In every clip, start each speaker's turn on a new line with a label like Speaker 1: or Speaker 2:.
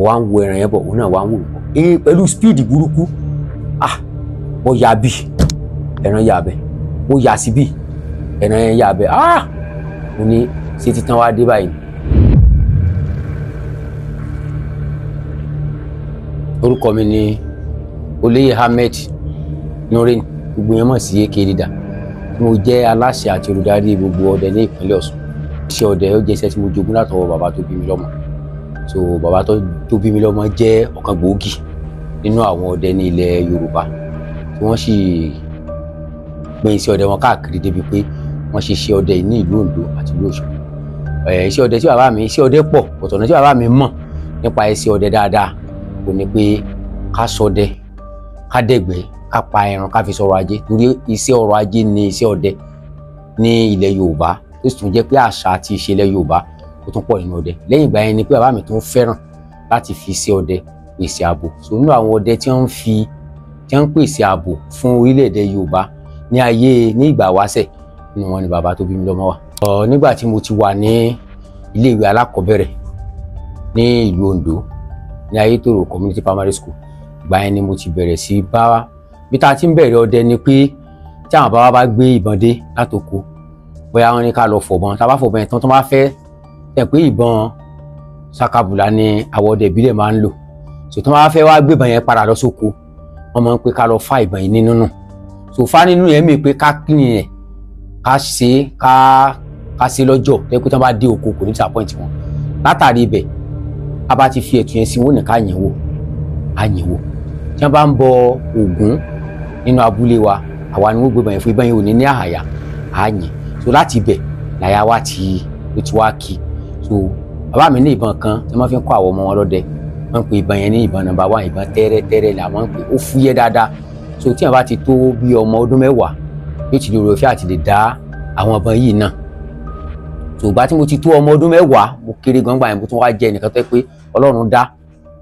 Speaker 1: Wà ń wo ẹran yẹn bọ̀, òun náà wà ń wò bọ̀ ee pẹ̀lú speed burúkú. Ah, mo yà bí ẹran yà bẹ̀, mo yà sí bí ẹran yẹn yà bẹ̀. Ah, mo ní ṣé títan wá dé báyìí. Orúkọ mi ni Olóyè Ahmed Nurein, gbogbo yẹn mọ̀ sí AK Leader. Mo jẹ́ aláṣẹ àti olùdarí gbogbo ọdẹ ní ìpínlẹ̀ Ọ̀ṣun. Iṣẹ́ ọdẹ ó jẹ́ iṣẹ́ tí mo jogún látọwọ́ bàbá tó bí mi lọ́mọ. So bàbá tó bí mi lọ́mọ jẹ́ ọ̀kan gbòógì nínú àwọn ọdẹ ní ilẹ̀ Yorùbá, tí wọ́n sì gbé iṣẹ́ ọdẹ wọn káàkiri débi pé wọ́n ṣe iṣẹ́ ọdẹ ní ìlú Oǹdó àti ìlú Òṣogbo. Iṣẹ́ ọdẹ tí bàbá mi, iṣẹ́ ọdẹ pọ̀, ọ̀tọ̀nà tí bàbá mi mọ̀ nípa iṣẹ́ ọdẹ dáadáa kò ní pé ká ṣọdẹ, ká dẹ̀gbẹ́, ká pa ẹran, ká fi sọrọ̀ ajé, torí iṣẹ́ ọrọ̀ ajé ni iṣẹ́ ọdẹ ní ilẹ̀ Yorùbá, tó sì tún jẹ́ pé àṣà àti ìṣe ilẹ̀ Yorùbá ó tún pọ̀ nínú ọdẹ. Lẹ́yìn ìgbà yẹn ni pé bàbá mi tún fẹ́ràn láti fi iṣẹ́ ọdẹ pèsè ààbò. So nínú àwọn ọdẹ tí wọ́n fi tí wọ́n ń pèsè ààbò fún orílẹ̀-èdè Yorùbá ní ayé ní ìgbà wáṣẹ̀, nínú wọn ni bàbá tó bí mi lọ́mọ wà. Nígbà tí mo ti wà ní ilé ìwé alákọ̀ọ́bẹ̀rẹ̀ ní ìlú Oǹdó ní Ayétòrò Community Primary School, ìgbà yẹn ni mo ti bẹ̀rẹ̀ sí bá bí tá a ti ń bẹ̀rẹ̀ ọdẹ ni pé tí àwọn bàbá bá gbé ìbọn dé látoko, bóyá wọ́n ní ká lọ fọ̀bọn, tá a bá fọ̀bọn yẹn tán tó bá fẹ́ tẹ̀ pé ìbọn sakabula ni àwọn ọdẹ ìbílẹ̀ máa ń lò. So tó bá fẹ́ wá gbébọn yẹn padà lọ sóko, wọ́n máa ń pé ká lọ fá ìbọn yìí nínú nù. So fá nínú yẹn mi pé ká clean yẹn, ká ṣe ká ṣe lọ́jọ́ tó yẹ pé tí wọ́n bá dé oko kò ní disappoint wọn. Látàrí ibẹ̀, a bá ti fi ẹ̀tù yẹn sí wọn ní ká yìn wò, á yìn wò. Tí wọ́n bá ń bọ Ògún nínú abúlé wa, àwa ni wọ́n gbébọn yẹn fún, ìbọn yẹn ò ní ní àhàyà, á yìn. So láti ibẹ̀ làyà wa ti ó ti wá kí. So bàbá mi ní ìbọn kan tí wọ́n fi ń kọ́ àwọn ọmọ wọn lọ́dẹ, wọ́n ń pe ìbọn yẹn ní ìbọn nọ́mbà 1, ìbọn tẹ́rẹ́tẹ́rẹ́ là wọ́n ń pè, ó fúyẹ́ dáadáa. So tí wọ́n bá ti tó bí ọmọ ọdún 10 yóò ti lè rò fẹ́ àti lè dá àwọn ìbọn yìí náà. So ìgbà tí mo ti tó ọmọ ọdún 10, mo kéré gbọ̀ngbà yẹn, mo tún wá jẹ́ ẹnìkan tó yẹ pé Ọlọ́run dá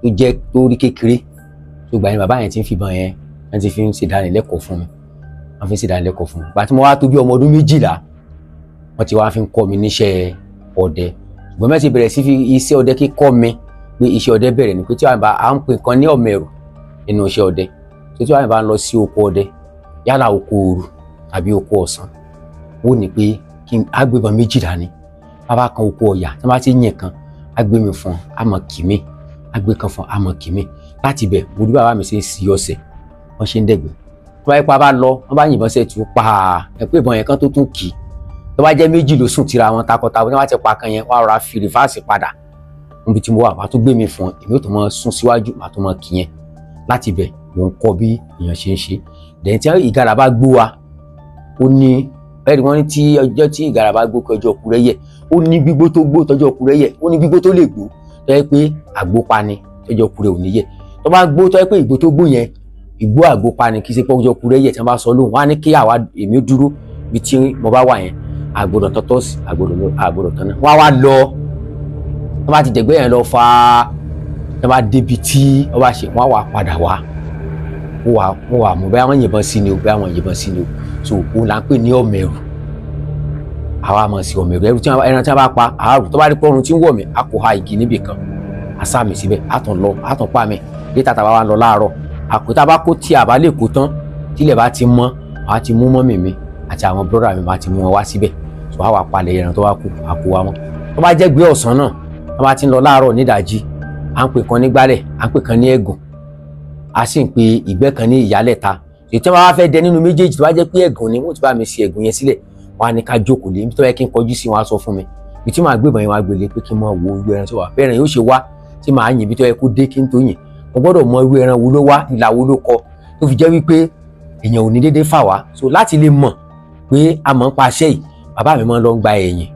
Speaker 1: tó jẹ́ tó rí kékeré. So ìgbà yẹn bàbá yẹn ti ń fi ìbọn yẹn, wọ́n ti fi ń ṣe ìdánilẹ́kọ̀ọ́ fún mi, wọ́n fi ń ṣe ìdánilẹ́kọ̀ọ́ fún mi. Ìgbà tí mo wá tó bí ọmọ ọdún 12, wọ́n ti wá fi ń kọ́ mi níṣẹ́ ọdẹ. Ṣùgbọ́n mẹ́sì bẹ̀rẹ̀ sí fi iṣẹ́ ọdẹ kíkọ́ mi pé iṣẹ́ ọdẹ bẹ̀rẹ̀ ni pé tí wọ́n bá à ń pè nǹkan ní ọ̀mẹ̀rù nínú iṣẹ́ ọdẹ. Tó tí wọ́n bá ń lọ sí oko ọdẹ, yálà oko òru tàbí oko ọ̀sán, ó ní pé kí n agbébọn 2 dání. Bàbá kan oko ọ̀yà tí wọ́n bá ti yìn kan, á gbé mi fún, á mọ̀ kì mí, á gbé kan fún, á mọ̀ kì mí. Láti ibẹ̀ mo rí bàbá mi ṣe ń si ọ̀sẹ̀, wọ́n ṣe ń dẹ̀gbẹ́. Tó bá yẹ pé a bá lọ, wọ́n bá yìnbọn sẹ́ẹ̀ tún pa ẹ̀ pé ìbọn yẹn kan tó tún kì í. Tó bá jẹ́ 2 ló sùn tira wọn takọtabo, tí wọ́n bá ti pa kan yẹn, wọ́n á rọra fi rìfáàsì padà níbi tí mo wà, màá tún gbé mi fún, èmi ò tún máa sún síwájú, màá tún máa kì yẹn. Láti ibẹ̀ mò ń kọ́ bí èèyàn ṣe ń ṣe. Lẹ́yìn tí ìgalà bá gbó wa, ó ní ẹ̀rí wọ́n ní tí ọjọ́ tí ìgalà bá gbó kí ọjọ́ òkú rẹ̀ yẹ̀, ó ní gbígbó tó gbó tọjọ́ òkú rẹ̀ yẹ̀, ó ní gbígbó tó lè gbó tó yẹ pé àgbo pa ni tọjọ́ òkú rẹ̀ ò ní yẹ̀. Tó bá gbó tó yẹ pé ìgbó tó gbó yẹn, ìgbó àgbo pa ni, kì í ṣe pé ọjọ́ òkú rẹ̀ yẹ̀. Tí wọ́n bá sọ lóhùn, wọ́n á ní kí àwa èmi dúró bí tí mo bá wà yẹn, àgbọ́dọ̀ tọ́tọ́ sí, àgbọ́dọ̀ tán náà. Wọ́n á wá lọ, wọ́n bá ti dẹ̀gbẹ́ yẹn lọ fa, wọ́n bá débi tí wọ́n bá ṣe, wọ́n á wá padà wá, wọ́n wà mú bóyá wọ́n yìnbọn sí ni o, bóyá wọ́n yìnbọn sí ni o. So òun là ń pè ní ọ̀mẹ̀rù. Àwa mọ̀ sí ọ̀mẹ̀rù. Ẹrù tí ẹran tí wọ́n bá pa, àárò tó bá rí pé ọrùn tí ń wọ̀ mí, a kò ha igi níbì kan, a sá mi síbẹ̀, a tún lọ, a tún pa mi. Létà tá a bá wá lọ láàárọ̀, àkótá bá kó tí a bá lè kó tán, tílẹ̀ bá ti mọ́, a ti mú mọ́mì mi àti àwọn bróda mi, máa ti mú wọn wá síbẹ̀. So a wà palẹ̀ ẹran tó wá kú, a kó wa mọ́. Tó bá jẹ́ gbé ọ̀sán náà, wọ́n bá ti ń lọ láàárọ̀ nídàájí, à ń pè kan ní gbálẹ̀, à ń pè kan ní ẹ̀gùn, a sì ń pe ìgbẹ́ kan ní ìyálẹ̀ta. Èyí tí wọ́n bá fẹ́ dẹ nínú méjèèjì, tó bá jẹ́ pé ẹ̀gùn ni, wọ́n ti bá mi ṣe ẹ̀gùn yẹn sílẹ̀, wọ́n á ní ká jókòó lé, ibi tó yẹ kí n kọjú sí, wọ́n á sọ fún mi. Ibi tí màá gbé ìbọn yẹn, wọ́n á gbélé pé kí n mọ wo irú ẹran tó wà. Bẹ́ẹ̀ yóò ṣe wá tí màá yìn ibi tó yẹ kó dé kí n tó yìn. Mo gbọ́dọ̀ mọ irú ẹran wo ló wá, ìlà wo ló kọ, tó fi jẹ́ wípé èèyàn ò ní déédéé fà wá. So láti lè mọ̀ pé a mọ̀ ń pa iṣẹ́ yìí, bàbá mi máa ń lọ gba ẹ̀yìn,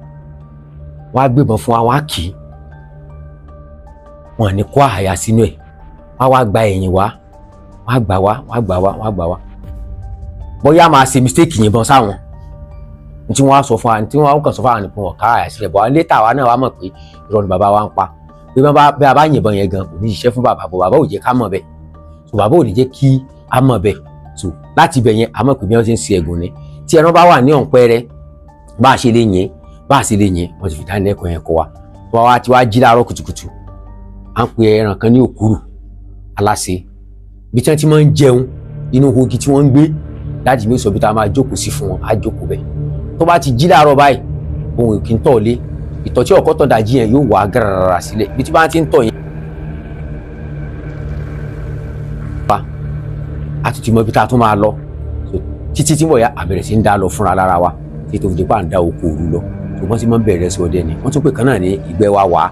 Speaker 1: wọ́n á gbébọn fún wa, wọ́n á kì í, wọ́n ní kó àyà sínú ẹ̀, wọ́n á wá gba ẹ̀yìn wá, wọ́n á gbà wá, wọ́n á gbà wá, wọ́n á gbà wá. Bóyá máa ṣe mistake yìnbọn sáwọn tí wọ́n á sọ fún wa, tí wọ́n á kàn sọ fún wa ní pé wọ́n ká àyà sílẹ̀ bọ̀. Létà wa náà wá mọ̀ pé irọ́ ni bàbá wa ń pa, pé bí a bá yìnbọn yẹn gan kò ní ṣiṣẹ́ fún bàbá, bọ̀ bàbá ò jẹ́ ká mọ̀ bẹ́ẹ̀. So bàbá ò ní jẹ́ kí a mọ̀ bẹ́ẹ̀. So láti ibẹ̀ yẹn a mọ̀ pé bí wọ́n ṣe ń ṣe ẹ̀gùn ni. Tí ẹran bá wà ní ọ̀npẹ́rẹ́, bá a ṣe lè yìn, bá a ṣe lè yìn, wọ́n ti fi dánilẹ́kọ̀ọ́ yẹn kọ́ wa. Wọ́n wá ti wá jí láàárọ̀ kùtùkùtù, À ń pe ẹran kan ní òkúrù aláṣẹ, ibi tí wọ́n ti máa ń jẹun inú ogi tí wọ́n ń gbé. Dáàdì mi ò sọ bí tá a máa jókòó sí fún wọn, á jókòó bẹ́ẹ̀. Tó bá ti jí láàárọ̀ báyìí, òun kì í tọ̀ lé ìtọ̀ tí ọkọ̀ tọ̀ dájí yẹn yóò wá gàràrà sílẹ̀ ibi tí bá ti ń tọ̀ yẹn. Pa a tún ti mọ ibi tá a tún máa lọ títí tí wọ́n yá àbẹ̀rẹ̀ sí ń dá lọ fúnra lára wa tí tó fi di pa ń dá oko òru lọ. Ṣùgbọ́n tí wọ́n bẹ̀rẹ̀ sí ọdẹ ni wọ́n tún pè kan náà ní ìgbẹ́ wa wá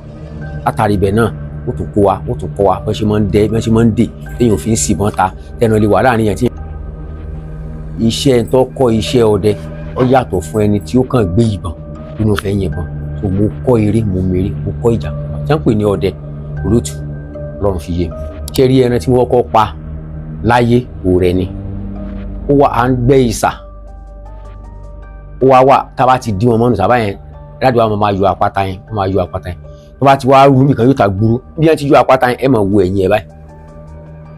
Speaker 1: látàrí ibẹ̀ náà, ó tún kó wa, ó tún kọ́ wa bọ́n ṣe máa ń dẹ, bọ́n ṣe máa ń dè téèyàn fi ń sìbọn ta tẹnu lè wà láàrin yẹn. Tí iṣẹ́ tó kọ́ iṣẹ́ ọdẹ ó yàtọ̀ fún ẹni tí ó kàn gbé ìbọn nínú fẹ́ yìnbọn. So mo kọ́ eré, mo mèrè, mo kọ́ ìjà tí wọ́n pè ní ọdẹ olótù lọ́run fi yé mi. Ṣé rí ẹran tí wọ́n kọ́ pa láyé òrẹ́ ni ó wà à ń gbẹ́ ìsà, ó wá wà tá a bá ti dín wọn mọ́nu sábà yẹn ládùúgbò àwọn máa yọ àpáta yẹn, wọ́n máa yọ àpáta yẹn. Tó bá ti wá rú nìkan yóò ta gbúrú bí wọ́n ti yọ àpáta yẹn, ẹ máa wo ẹ̀yìn ẹ̀ báyìí,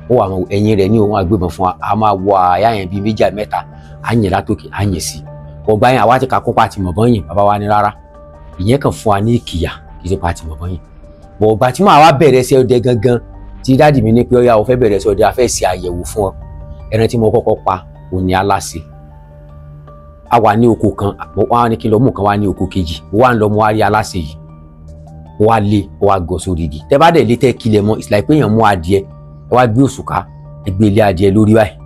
Speaker 1: ó wà àwọn ẹ̀yìn rẹ̀ ní òun àgbébọn fún wa, a máa wọ àyà yẹn bíi méjì mẹ́ta, à ń yẹn látòkè, à ń yẹn sí ọgbà yẹn. Àwa ti kà kópa àti mọ̀bọ́n yìí, bàbá wa ní rárá, ìyẹn kàn fún wa ní ìkìyà, kì í ṣe pa àti mọ̀bọ́n yìí. Bọ̀ ọgbà tí màá wá bẹ̀rẹ̀ sí ọdẹ gangan tí dáàdì mi ní pé ọyá o fẹ́ bẹ̀rẹ̀ sí ọdẹ, a fẹ́ ṣe àyẹ̀wò fún ọ, ẹran tí mo kọ́kọ́ pa òun ni aláṣẹ. A wà ní oko kan, wọ́n á ní kí n lọ mú kan wá ní oko kejì, mo wá ń lọ, mo wá rí aláṣẹ yìí, mo wá lé, mo wá gọ sórí igi. Tẹ bá dẹ̀ lé tẹ́ kilẹ̀ mọ́, it's like pé èèyàn mú adìẹ, ẹ wá gbé òṣùká, ẹ gbé ilé adìẹ lórí báyìí.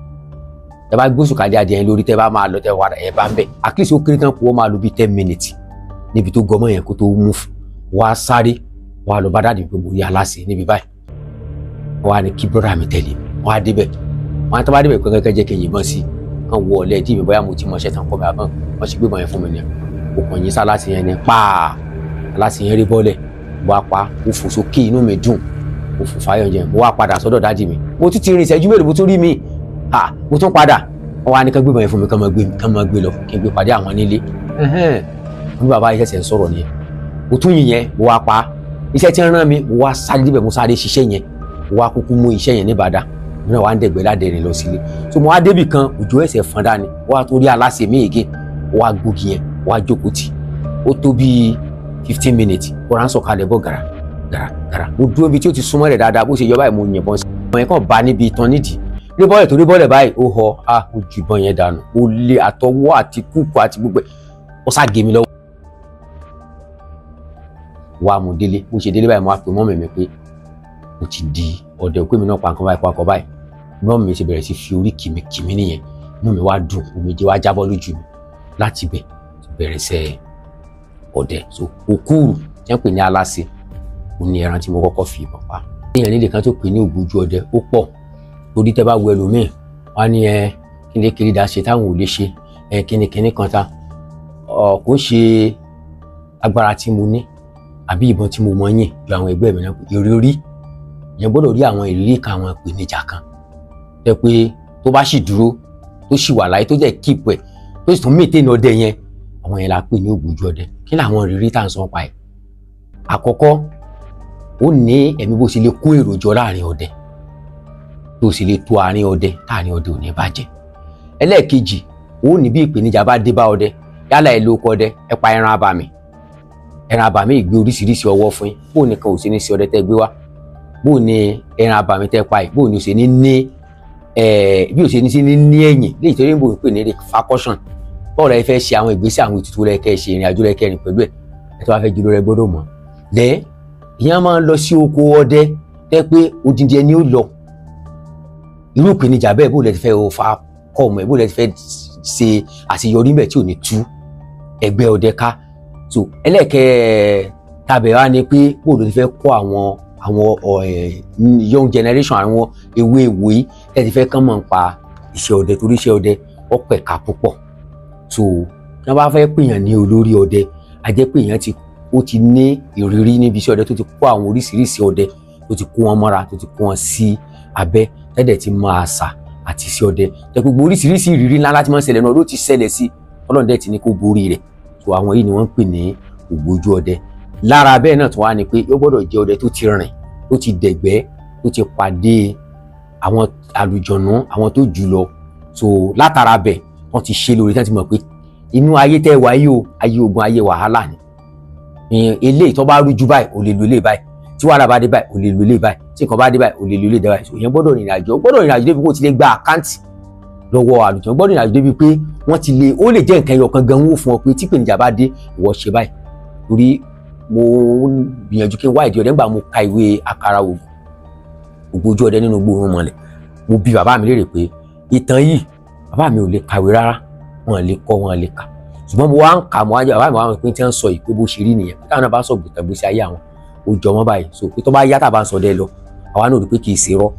Speaker 1: Tẹ bá gbé òṣùká lé adìẹ yẹn lórí, tẹ bá máa lọ, tẹ wá ẹ bá ń bẹ̀, at least ó kéré tán kó o máa lò bíi 10 minutes níbi tó gọmọ yẹn kó tó move. Wá sáré wá lọ bá dáàdì pé mo rí aláṣẹ níbi báyìí. Wọ́n á ní kí brother mi tẹ̀lé mi. Wọ́n á débẹ̀, wọ́n á tó bá débẹ̀ pé kankan jẹ́ kí n yìnbọn sí i, kàn wọ ọ̀lẹ́ dì mí bóyá mo ti mọṣẹ́ tán kọ́ mi àbọ̀n. Wọ́n sì gbébọn yẹn fún mi ni mo kàn yín sálásì yẹn ni pàà, aláṣẹ yẹn rí bọ́lẹ̀, mo wá pa, mo fò sókè, inú mi dùn, mo fò fáyọ̀ jẹ. Mo wá padà sọ́dọ̀ dáàdì mi, mo tún ti rìn ìṣẹ́jú mélòó, mo tún rí mi, ha, mo tún padà. Wọ́n wá ní kán gbébọn yẹn fún mi, kán máa gbé lọ, kí n gbé pàdé àwọn nílé. Wọ́n ní bàbá yìí ṣẹ̀ṣẹ̀ ń sọ̀rọ̀ nìyẹn. Mo tún yìn yẹn, mo wá pa iṣẹ́ tí ń rán mi, mo wá sáré débẹ̀, mo sáré ṣiṣẹ́ yẹn, mo wá kúkú mú iṣẹ́ yẹn níbàdà, mo náà wá ń dẹ̀gbẹ́ ládẹ́rìn lọ sílé. So mo wá débì kan, òjò ẹ̀sẹ̀ fọn dání, mo wá tó rí aláṣẹ mi ègé, mo wá gbógi yẹn, mo wá jókòó tì ó tó bíi 15 minutes, ó rà ń sọ̀kalẹ̀ bọ̀ gàrà gàrà gàrà. Mo dúró ibi tí ó ti súnmọ́ rẹ̀ dáadáa, bó ṣe yọ báyìí, mo yìnbọn sí ìbọn yẹn, kàn bá níbi itan nídìí rí bọ́ọ̀lẹ̀ tó rí bọ́ọ̀lẹ̀ báyìí, ó họ á, ó ju ìbọn yẹn dànù, ó lé àtọwọ́ àti kúkú àti gbogbo ẹ̀, ó sá gé mi lọ́wọ́. Wá mo délé, bó ṣe délé báyìí, mo wá pe mummy mi pé mo ti di ọdẹ, pé mi náà pa nǹkan báyìí, pa nǹkan báyìí. Mummy mi ṣe bẹ̀rẹ̀ sí fi orí kìmí kìmí nìyẹn, inú mi wá dùn, omijé wá jábọ́ lójú mi. Láti bẹ̀ bẹ̀rẹ̀ sẹ́ ọdẹ. So òkúrù tí wọ́n pè ní aláṣẹ, ó ní ẹran tí mo kọ́kọ́ fi ìbọn pa. Èèyàn nílé kan tó pè ní ògbójú ọdẹ, ó pọ̀ torí tẹ́ bá wo ẹlòmíì, wọ́n á ní ẹ kí ni kiri dá ṣe táwọn ò lè ṣe ẹ kíni kíní kan ta ọ kò ṣe agbára tí mo ní àbí ìbọn tí mo mọ yìn ju àwọn ẹgbẹ́ mi náà. Ìrírí ìyẹn gbọ́dọ̀ rí àwọn ìrírí kan, àwọn ìpèníjà kan tẹ́ pé tó bá sì dúró, tó sì wà láyé, tó jẹ́ kíìpù ẹ̀, tó sì tún mìtẹ́ni ọdẹ yẹn, àwọn yẹn la pè ní ògbójú ọdẹ. Kí làwọn ìrírí tá à ń sọ pa ẹ̀? Àkọ́kọ́, ó ní ẹ̀mí bó ṣe lè kó èrò jọ láàrin ọdẹ, tó sì lè tó àárín ọdẹ táàrin ọdẹ ò ní bàjẹ́. Ẹlẹ́ẹ̀kejì, ó ní bí ìpèníjà bá dé bá ọdẹ, yálà ẹ lóko ọdẹ, ẹ pa ẹran abàmì, ẹran abàmì ìgbé oríṣiríṣi ọwọ́ fún yín, bó nìkan ò sí ní sí ọdẹ tẹ́ gbé wá, bó ní ẹran abàmì tẹ́ pa yìí, bó ní ò ṣe ní ní ẹ bí ò ṣe ní sí ní ní ẹ̀yìn léyìí tó ní bò ń pè ní repercussion, báwo la fẹ́ ṣe àwọn ìgbésẹ̀, àwọn ètùtù rẹ kẹ́ ẹ ṣe, ìrìn àjò rẹ kẹrin pẹ̀lú ẹ̀, ẹ tó bá fẹ́ jùlọ rẹ gbọ́dọ̀ mọ̀ lẹ́. Ìyẹn máa ń lọ sí oko ọdẹ tẹ́ pé odindi ẹni ó lọ, irú ìpèníjà bẹ́ẹ̀, bó lẹ ti fẹ́ o fa kọ́ ọmọ ẹ̀, bó lẹ ti fẹ́ ṣe àṣeyọrí bẹ́ẹ̀ tí ò ní tú ẹgbẹ́ ọdẹ ká. So ẹlẹ́ẹ̀kẹ́ tàbẹ̀ wá ni pé bó ló ti fẹ́ kọ́ àwọn young generation, àwọn ewé ìwòyí tẹ́ ti fẹ́ kán mọ̀ nípa iṣẹ́ ọdẹ, torí iṣẹ́ ọdẹ ó pẹ̀ka púpọ̀. So tí wọ́n bá fẹ́ pèèyàn ní olórí ọdẹ, a jẹ́ pé èèyàn ti ó ti ní ìrírí níbi iṣẹ́ ọdẹ, tó ti kó àwọn oríṣiríṣi ọdẹ, tó ti kó wọn mọ́ra, tó ti kó wọn sí abẹ́, tẹ́lẹ̀ ti mọ àṣà àti iṣẹ́ ọdẹ, tẹ́ gbogbo oríṣiríṣi ìrírí ńlá láti máa ń ṣẹlẹ̀ náà ló ti ṣẹlẹ̀ sí, Ọlọ́run dẹ̀ ti ní kó borí rẹ̀. So àwọn yìí ni wọ́n ń pè ní ògbójú ọdẹ. Lára bẹ́ẹ̀ náà tún wá ni pé ó gbọ́dọ̀ jẹ́ ọdẹ tó ti rìn, tó ti dẹ̀gbẹ́, tó ti pàdé àwọn àlùjọ̀nù, àwọn tó jù lọ. So látara bẹ̀, wọ́n ti ṣe lórí, tí wọ́n ti mọ̀ pé inú ayé tẹ́ wáyé o, ayé ogun, ayé wàhálà ni. Eléyìí tó bá rújú báyìí, ò lè lo eléyìí báyìí. Tí wàhálà bá dé báyìí, ò lè lo ilé báyìí. Tí nǹkan bá dé báyìí, ò lè lo ilé báyìí. So ìyẹn gbọ́dọ̀ rìnrìn àjò, gbọ́dọ̀ rìnrìn àjò débi kó ti lè gba àkáǹtì lọ́wọ́ àlùjọ, gbọ́dọ̀ rìnrìn àjò débi pé wọ́n ti lè, ó lè jẹ́ nǹkan ẹyọ kan gan wó fún ọ pé tí ìpèníjà bá dé, ìwọ ṣe báyìí. Torí mo gbìyànjú kí n wá ìdí ọdẹ nígbà mo ka ìwé Àkàrà Ògùn, Ògbójú Ọdẹ Nínú Igbó Irúnmọlẹ̀. Mo bi bàbá mi léèrè pé ìtàn yìí, bàbá mi ò lè kàwé rárá, wọn lè kọ, wọn lè kà, ṣùgbọ́n mo wá ń kà, mo wá jẹ́ bàbá mi wá pé tí wọ́n sọ yìí pé bó ṣe rí nìyẹn, táwọn náà bá sọ gbìtàn gbèsè ayé àwọn ó jọ wọ́n báyìí. So pé tó bá yá tàbá ń sọ dẹ́ lọ, àwa náà rí pé kì í ṣe rọ́.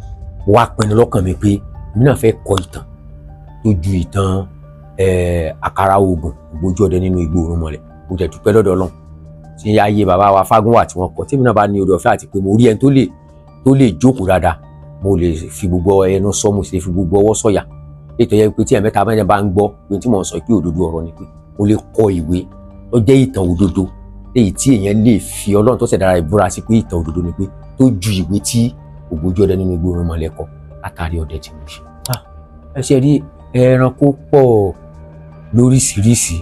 Speaker 1: Mo wá pinnu lọ́kàn mi pé èmi náà fẹ́ kọ ìtàn tó ju ìtàn Àkàrà Ògùn, Ògbójú Ọdẹ Nínú Igbó Irúnmọlẹ̀. Mo dẹ̀ dúpẹ́ lọ́dọ̀ Ọlọ́run tí ayé bàbá wa Fágúnwà tí wọ́n kọ, tí èmi náà bá ní oore ọ̀fẹ́ àti pé mo rí ẹni tó lè jókòó dáadáa, mo lè fi gbogbo ẹnu sọ, mo sì lè fi gbogbo ọwọ́ sọ̀yà. Ètò yẹn pé tí ẹ̀mẹ́ta mẹ́rin bá ń gbọ́ pé tí mò ń sọ pé òdodo ọ̀rọ̀ ni, pé mo lè kọ ìwé tó jẹ́ ìtàn òdodo léyìí tí èèyàn lè fi Ọlọ́run tó ṣẹ̀dá rẹ̀ búra sí pé ìtàn òdodo ni, pé tó ju ìwé tí Ògbójú Ọdẹ Nínú Igbó Irúnmọlẹ̀ kọ látàrí ọdẹ tí mo ṣe. Ẹ ṣe rí ẹranko pọ̀ lóríṣiríṣi,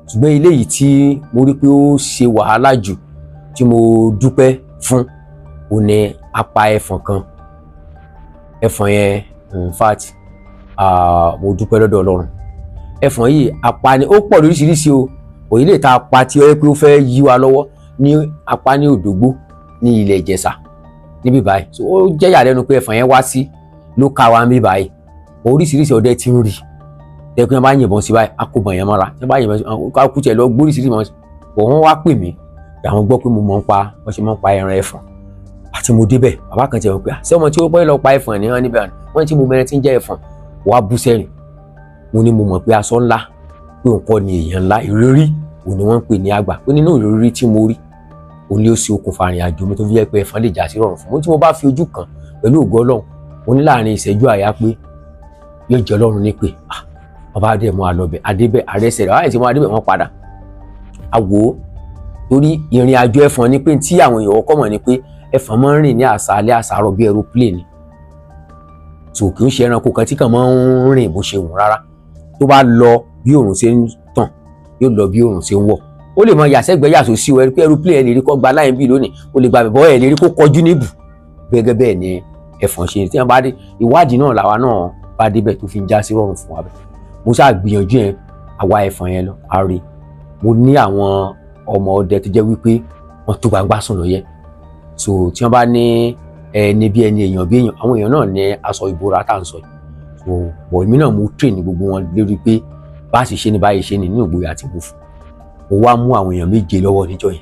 Speaker 1: ṣùgbọ́n eléyìí tí mo rí pé ó ṣe wàhálà jù tí mo dúpẹ́ fún òun ni apá ẹfọ̀n kan. Ẹfọ̀n yẹn, in fact, mo dúpẹ́ lọ́dọ̀ Ọlọ́run. Ẹfọ̀n yìí apá ni ó pọ̀ lóríṣiríṣi o. Òyìn lè ta apá tí ó yẹ pé ó fẹ́ yí wa lọ́wọ́ ní apá ní Òdògbó ní ilẹ̀ Ìjẹ̀ṣà níbí báyìí. So ó jẹ́ ìyàlẹ́nu pé ẹfọ̀n yẹn wá sí ló ká wa níbí báyìí. Oríṣiríṣi ọdẹ ti ń rí tẹ́kun yẹn bá yìnbọn sí báyìí, akóbọn yẹn mọ́ra tí wọ́n bá yìnbọn sí akú tiẹ̀ lọ gbóríṣiríṣi mọ́. Bọ̀ wọ́n wá pè mí, àwọn gbọ́ pé mo mọ̀ ń pa wọ́n ṣe mọ̀ ń pa ẹran ẹfọ̀n. Àti mo débẹ̀, bàbá kan tiẹ̀ wọ́n pé ṣé ọmọ tí ó pẹ́ lọ pa ẹfọ̀n ní wọn níbẹ̀ wọ́n tí mo mẹ́rin tí ń jẹ́ ẹfọ̀n wàá bú sẹ́rìn. Mo ní mo mọ̀ pé aṣọ ńlá pé òun kọ́ ni èèyàn ńlá, ìrírí òun ni wọ́n ń pè ní àgbà, pé nínú ìrírí tí mo rí òun ni ó ṣe okùnfà àrìn àjò mi tó fi jẹ́ pé ẹfọ̀n lè já sí rọrùn fún mi. Tí mo bá fi ojú kan pẹ̀lú ògo Ọlọ́run, mo ní láàrin ìṣẹ́jú àyà pé yóò jẹ́ Ọlọ́run ní pé bàbá adé mú alọ́bẹ̀ adébẹ̀ àrẹsẹ̀ rẹ̀ báyìí tí wọ́n adébẹ̀ wọ́n padà àwò. Torí ìrìn àjò ẹfọ̀n ni pé tí àwọn èèyàn kọ́ mọ̀ ni pé ẹfọ̀n máa ń rìn ní àṣálẹ́ àṣàrọ̀ bí aeroplane ni. So kì í ṣe ẹranko kan tí kàn máa ń rìn bó ṣe wù rárá. Tó bá lọ bí òòrùn ṣe ń tàn, yóò lọ bí òòrùn ṣe ń wọ̀. Ó lè mọ yàsẹ́gbẹ́ yàsó sí o, pé aeroplane ẹ̀ lè rí kó gba láyìn bí lónìí, ó lè gba bẹ̀bọ̀ ẹ̀ lè rí kó kọjú níbù. Gẹ́gẹ́ bẹ́ẹ̀ ni ẹfọ̀n ṣe. Tí wọ́n bá dé ìwádìí náà làwa náà bá débẹ̀ tó fi ń já sí rọrùn fún wa bẹ́ẹ̀. Mo ṣáà gbìyànjú yẹn, àwa ẹfọ̀n yẹn lọ a rí. Mo ní àwọn ọmọ ọdẹ tó jẹ́ wípé wọ́n tó gbangba sùn lọ yẹ. So tí wọ́n bá ní ẹni bí ẹni, èèyàn bí èèyàn, àwọn èèyàn náà ní aṣọ ìbora tá à ń sọ yìí. So bọ̀ èmi náà mo train gbogbo wọn lórí pé bá a sì ṣe ni báyìí ṣe ni nínú ìgboyà àti ìbò fún. Mo wá mú àwọn èèyàn méje lọ́wọ́ níjọ́ yẹn,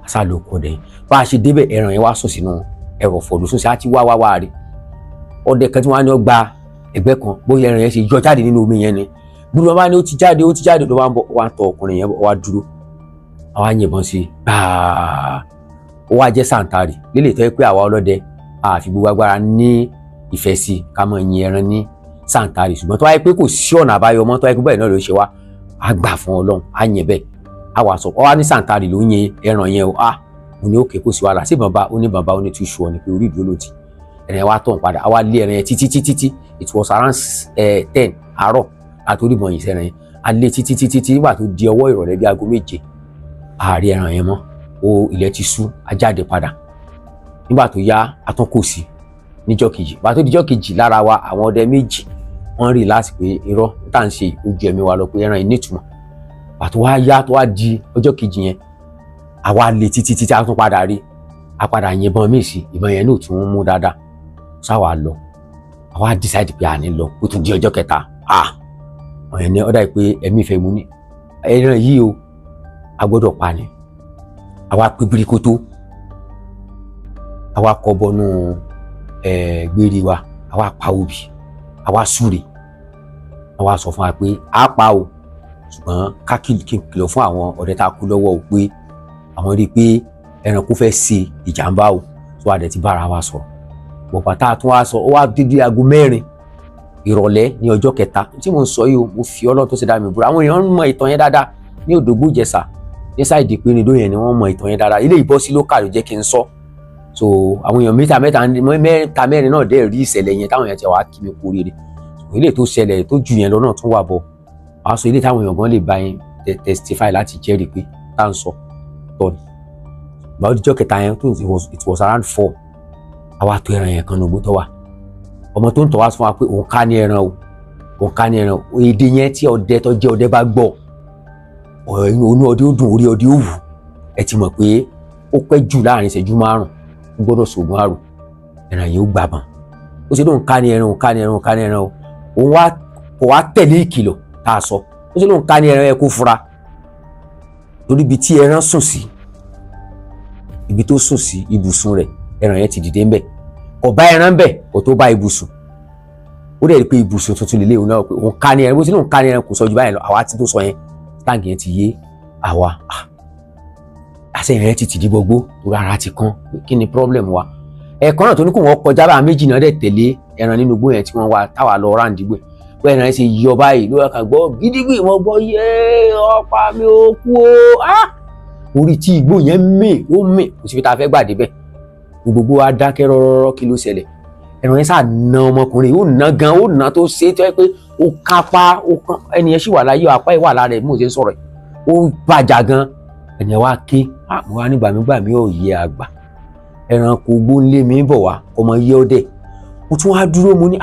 Speaker 1: àṣà ló kọ́ dẹ̀. Bá a ṣe débẹ̀, ẹran yẹn wá sùn sínú ẹrọ̀fọ̀ ló sùn sí, àti wá wá wá rí ọdẹ kan tí wọ́n á ní ó gba ẹgbẹ́ kan, bóyá ẹran yẹn ṣe yọ jáde nínú omi yẹn ni. Gbúdọ̀ bá ní ó ti jáde, ó ti jáde, ló bá ń bọ̀ wá ń tọ ọkùnrin yẹn wá dúró, àwa yìnbọn sí i gbàá, ó wá jẹ́ sàǹtarì lílè tó yẹ pé àwa ọlọ́dẹ àfi gbogbo agbára ní ìfẹ́ sí i ká máa yin ẹran ní sàǹtarì. Ṣùgbọ́n tó wáyé pé kò sí ọ̀nà àbáyọ mọ́, tó wáyé pé bẹ́ẹ̀ náà ló ṣe wá, á gbà fún Ọlọ́run, á yìn bẹ́ẹ̀, á wà sọ ọ wá ní sàǹtarì ló yin ẹran yẹn o. Á mo ní òkè kò sí wàhálà sí bàbá ó ní bàbá ó ní túṣu ọ ní pé orí ìdúró ló ti ẹran yẹn wá tọ̀ padà, á wá lé ẹran yẹn títí títí tí it was around 10 àárọ̀ àti orí ìbọn yìí sẹ́ran yẹn, á lé títí títí tí nígbà tó di ọwọ́ ìrọ̀lẹ́ bí aago 7 àárí ẹran yẹn mọ́ o, ilẹ̀ ti ṣú, á jáde padà. Nígbà tó yá a tún kò sí níjọ́ kejì. Bá tó dijọ́ kejì lára wa àwọn ọdẹ méjì wọ́n rí láti pé irọ́ tá à ń ṣe ojú ẹ̀mí wa lọ pé ẹran yìí nítumọ̀. Bá tó wá yá tó wá di ọjọ́ kejì yẹn, àwa lè títí títí a tún padà rí, a padà yìnbọn míì sí, ìbọn yẹn náà tún mú dáadáa sáwà lọ. Àwa decide pé àní lọ, ó tún di ọjọ́ kẹta. Ọ̀yàn ni ọ̀dà pé ẹ̀mí ìfẹ́ mu ní ẹran yìí o, a gbọ́dọ̀ pa ni. Àwa pé birikoto, àwa kọ bọnú gbére wa, àwa pa obì, àwa súre, àwa sọ fún wa pé a pa o, ṣùgbọ́n ká kìlọ̀ fún àwọn ọ̀rẹ́ tá a kú lọ́wọ́ o pé àwọn rí i pé ẹranko fẹ́ ṣe ìjàmbá o. Tó a dẹ̀ ti bára wa sọ̀rọ̀ bọ̀pá tá a tún wá sọ, ó wá dídí aago 4 ìrọ̀lẹ́ ní ọjọ́ kẹta tí mo ń sọ yìí o. Mo fi Ọlọ́run tó ṣe dá mi búra, àwọn èèyàn ń mọ ìtàn yẹn dáadáa ní Òdògbó Ìjẹ̀ṣà ní sáìdì Ìpínlẹ̀ yẹn ni wọ́n mọ ìtàn yẹn dáadáa. Ilé ìbọ́sí lókà ló jẹ́ kí n sọ. So àwọn èèyàn mẹ́ta mẹ́ta mẹ́ta mẹ́rin náà dẹ̀ rí ìṣẹ̀lẹ̀ yẹn táwọn èèyàn ti wá kí mi kú oríire. Ilé tó ṣẹlẹ̀ tó ju yẹn lọ náà tún wà bọ̀ wàá sọ ilé táwọn èèyàn gan lè bá yẹn testify láti jẹ́rìí pé tá à ń sọ tọ́ ni. Ìgbà ó dijọ́ kẹta yẹn tó it was around 4, àwa tó ẹran yẹn kan ní ogbó tó wà. Ọmọ tó ń tọ́ wá fún wa pé òun ká ní ẹran o, òun ká ní ẹran o. Èdè yẹn tí ọdẹ tó jẹ́ ọdẹ bá gbọ́, inú ọdẹ ó dùn, orí ọdẹ ó wù. Ẹ ti mọ̀ pé ó pẹ́ jù láàrin ìṣẹ́jú 5, ó gbọ́dọ̀ sògùn àrò, ẹran yìí ó gbàbọ̀n. Ó ṣe lóun ká ní ẹran, òun ká ní ẹran, òun ká ní ẹran o. Òun wá kò wá tẹ̀lé ìkìlọ̀ tá a sọ. Ó ṣe lóun ká ní ẹran yẹn kó fura. Torí ibi tí ẹran sùn sí, ibi tó sùn sí ibùsùn rẹ̀, ẹran yẹn ti dìde ńbẹ̀. Kò bá ẹran ńbẹ̀, kò tó bá ibùsùn. Ó dẹ̀ rí pé ibùsùn tuntun lélẹ̀ òun náà pé òun ká ní ẹran. Bó ṣe lóun ká ní ẹran kò sọ ju báyìí lọ. Àwa ti tó sọ yẹn, táǹkì yẹn ti yé àwa. Àṣẹ yẹn ti tìdí gbogbo, torí ara ti kán. Kí ni problem wa? Ẹ̀ẹ̀kan náà tó ní kó wọ́n kọjá bá méjì náà dẹ̀ tẹ̀lé ẹran nínú igbó yẹn tí wọ́n wá táwa lọ ráǹdì gbé. Bẹ́ẹ̀ náà ṣe yọ báyìí ló wá kà gbọ́ gidigbi, wọ́n gbọ́ yé ọ̀pá mi ò kú o. Orí tí igbó yẹn mì, ó mì, kò síbi tá a fẹ́ gbà débẹ̀. Gbogbo wa dákẹ́ rọ́rọ́rọ́, kí ló ṣẹlẹ̀? Ẹran yẹn sá na ọmọkùnrin, ó na gan, ó na tó ṣe é tó yẹ pé ó kápá, ó kán, ẹni yẹn sì wà láyé, apá ìwà lára ẹ̀ bí mo ṣe ń sọ̀rọ̀ yìí. Ó bàjá gan, ẹni yẹn wá ké, mo wá ní gbàmígbàmí ò yẹ àgbà. Ẹranko igbó ń lé mi bọ̀ wá, ọmọ yẹ ọdẹ. Mo tún wá dúró, mo ní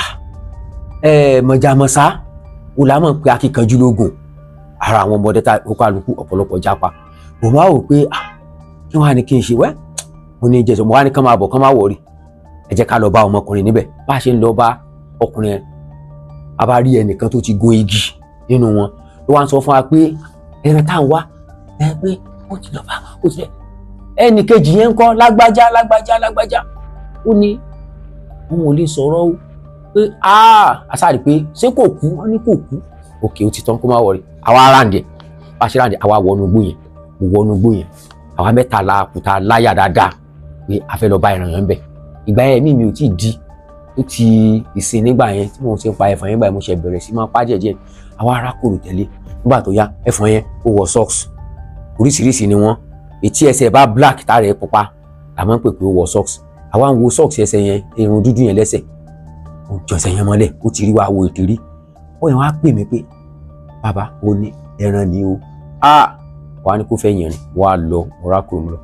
Speaker 1: mọ̀jàmọ̀sá, ó là mọ̀ pé akíkanjú lógun. Ara àwọn ọmọdé tá ó kálukú ọ̀pọ̀lọpọ̀ jápa. Mo máa wò pé kí wọ́n á ní kí n ṣe wẹ́. Mo ní jẹ̀sọ̀, mo wá ní kán máa bọ̀, kán máa wọ̀rí. Ẹ jẹ́ ká lọ bá ọmọkùnrin níbẹ̀. Bá a ṣe ń lọ bá ọkùnrin yẹn, a bá rí ẹnìkan tó ti gun igi nínú wọn. Ló wá ń sọ fún wa pé ẹran tá à ń wá, ẹ pé ó ti lọ bá, ó ti lọ. Ẹnì kejì yẹn ń kọ́ lágbájá, lágbájá, lágbájá. Ó ní òun ò lè sọ̀rọ̀ o. Pé àṣàrí pé ṣé kò kú? Wọ́n ní kò kú. Òkè ó ti tán, kó má wọrí. Àwa ráǹdì ẹ̀. Bá a ṣe ráǹdì, àwa wọnú igbó yẹn. Mo wọnú igbó yẹn. Àwa mẹ́ta la kùtà láyà dáadáa pé a fẹ́ lọ bá ẹran yẹn bẹ̀. Ìgbà yẹn ẹ̀mí mi ò tíì di. Ó ti ìsìn nígbà yẹn tí mo ṣe ń pa ẹ̀fọn yẹn, nígbà yẹn mo ṣe bẹ̀rẹ̀ sí máa pa díẹ̀díẹ̀. Àwa arákòrò tẹ̀lé. Nígbà tó yá, ẹ̀fọn yẹn ó wọ socks. Oríṣiríṣi ni wọ́n. Etí ẹsẹ̀ bá black tá rẹ̀ pupa, la máa ń pè pé ó wọ socks. Àwa ń wo socks ẹsẹ̀ yẹn, irun dúdú yẹn lẹ́sẹ̀. Ó jọ ẹsẹ̀ yẹn mọ́lẹ̀, ó ti rí wa wo ìdérí. Ó yẹn wá pè mí pé bàbá ó ní ẹran ni o. Wà á ní kó fẹ́ yẹn rìn, wà á lọ, mo rákòrò mi lọ.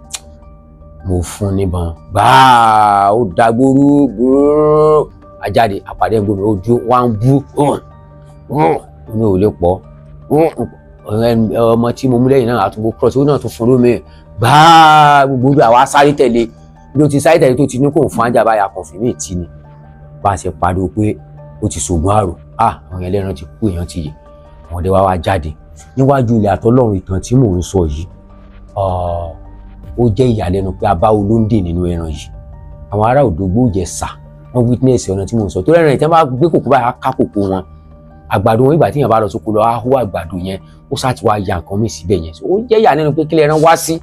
Speaker 1: Mo fún níbọn. Gbáà, ó dàgbòrú gbòòrò. Ajáde àpàdé ń gbòmí, ojú wa ń bú. Ó ní ò lè pọ̀. Ọmọ tí mo mú lẹ́yìn náà àtúgbò cross, ó náà tún fún lómi. Gbáà, gbogbo ojú àwa sáré tẹ̀lé. Bí ó ti sáré tẹ̀lé tó ti ní kò ń fún ajá báyà kan fún mi tì ní. Bá a ṣe pariwo pé ó ti sògùn àrò. Àwọn ẹlẹ́ran ti kú, èèyàn ti yè. Àwọn ọdẹ wa wá jáde. Níwájú ilẹ̀ àtọ́lọ́run ìtàn tí mò ń sọ yìí, ó jẹ́ ìyàlẹ́nu pé a bá olóńdè nínú ẹran yìí. Àwọn ará Òdògbó Ìjẹ̀ṣà wọ́n witness ọ̀nà tí mò ń sọ. Torí ẹran yìí tí wọ́n bá gbé kòkó báyìí, á ká kòkó wọn. Àgbàdo wọn, ìgbà tí èèyàn bá lọ sóko lọ, á hó àgbàdo yẹn, ó sá ti wá ya nǹkan míì síbẹ̀ yẹn. Ó jẹ́ ìyàlẹ́nu pé kílẹ̀ ẹran wá sí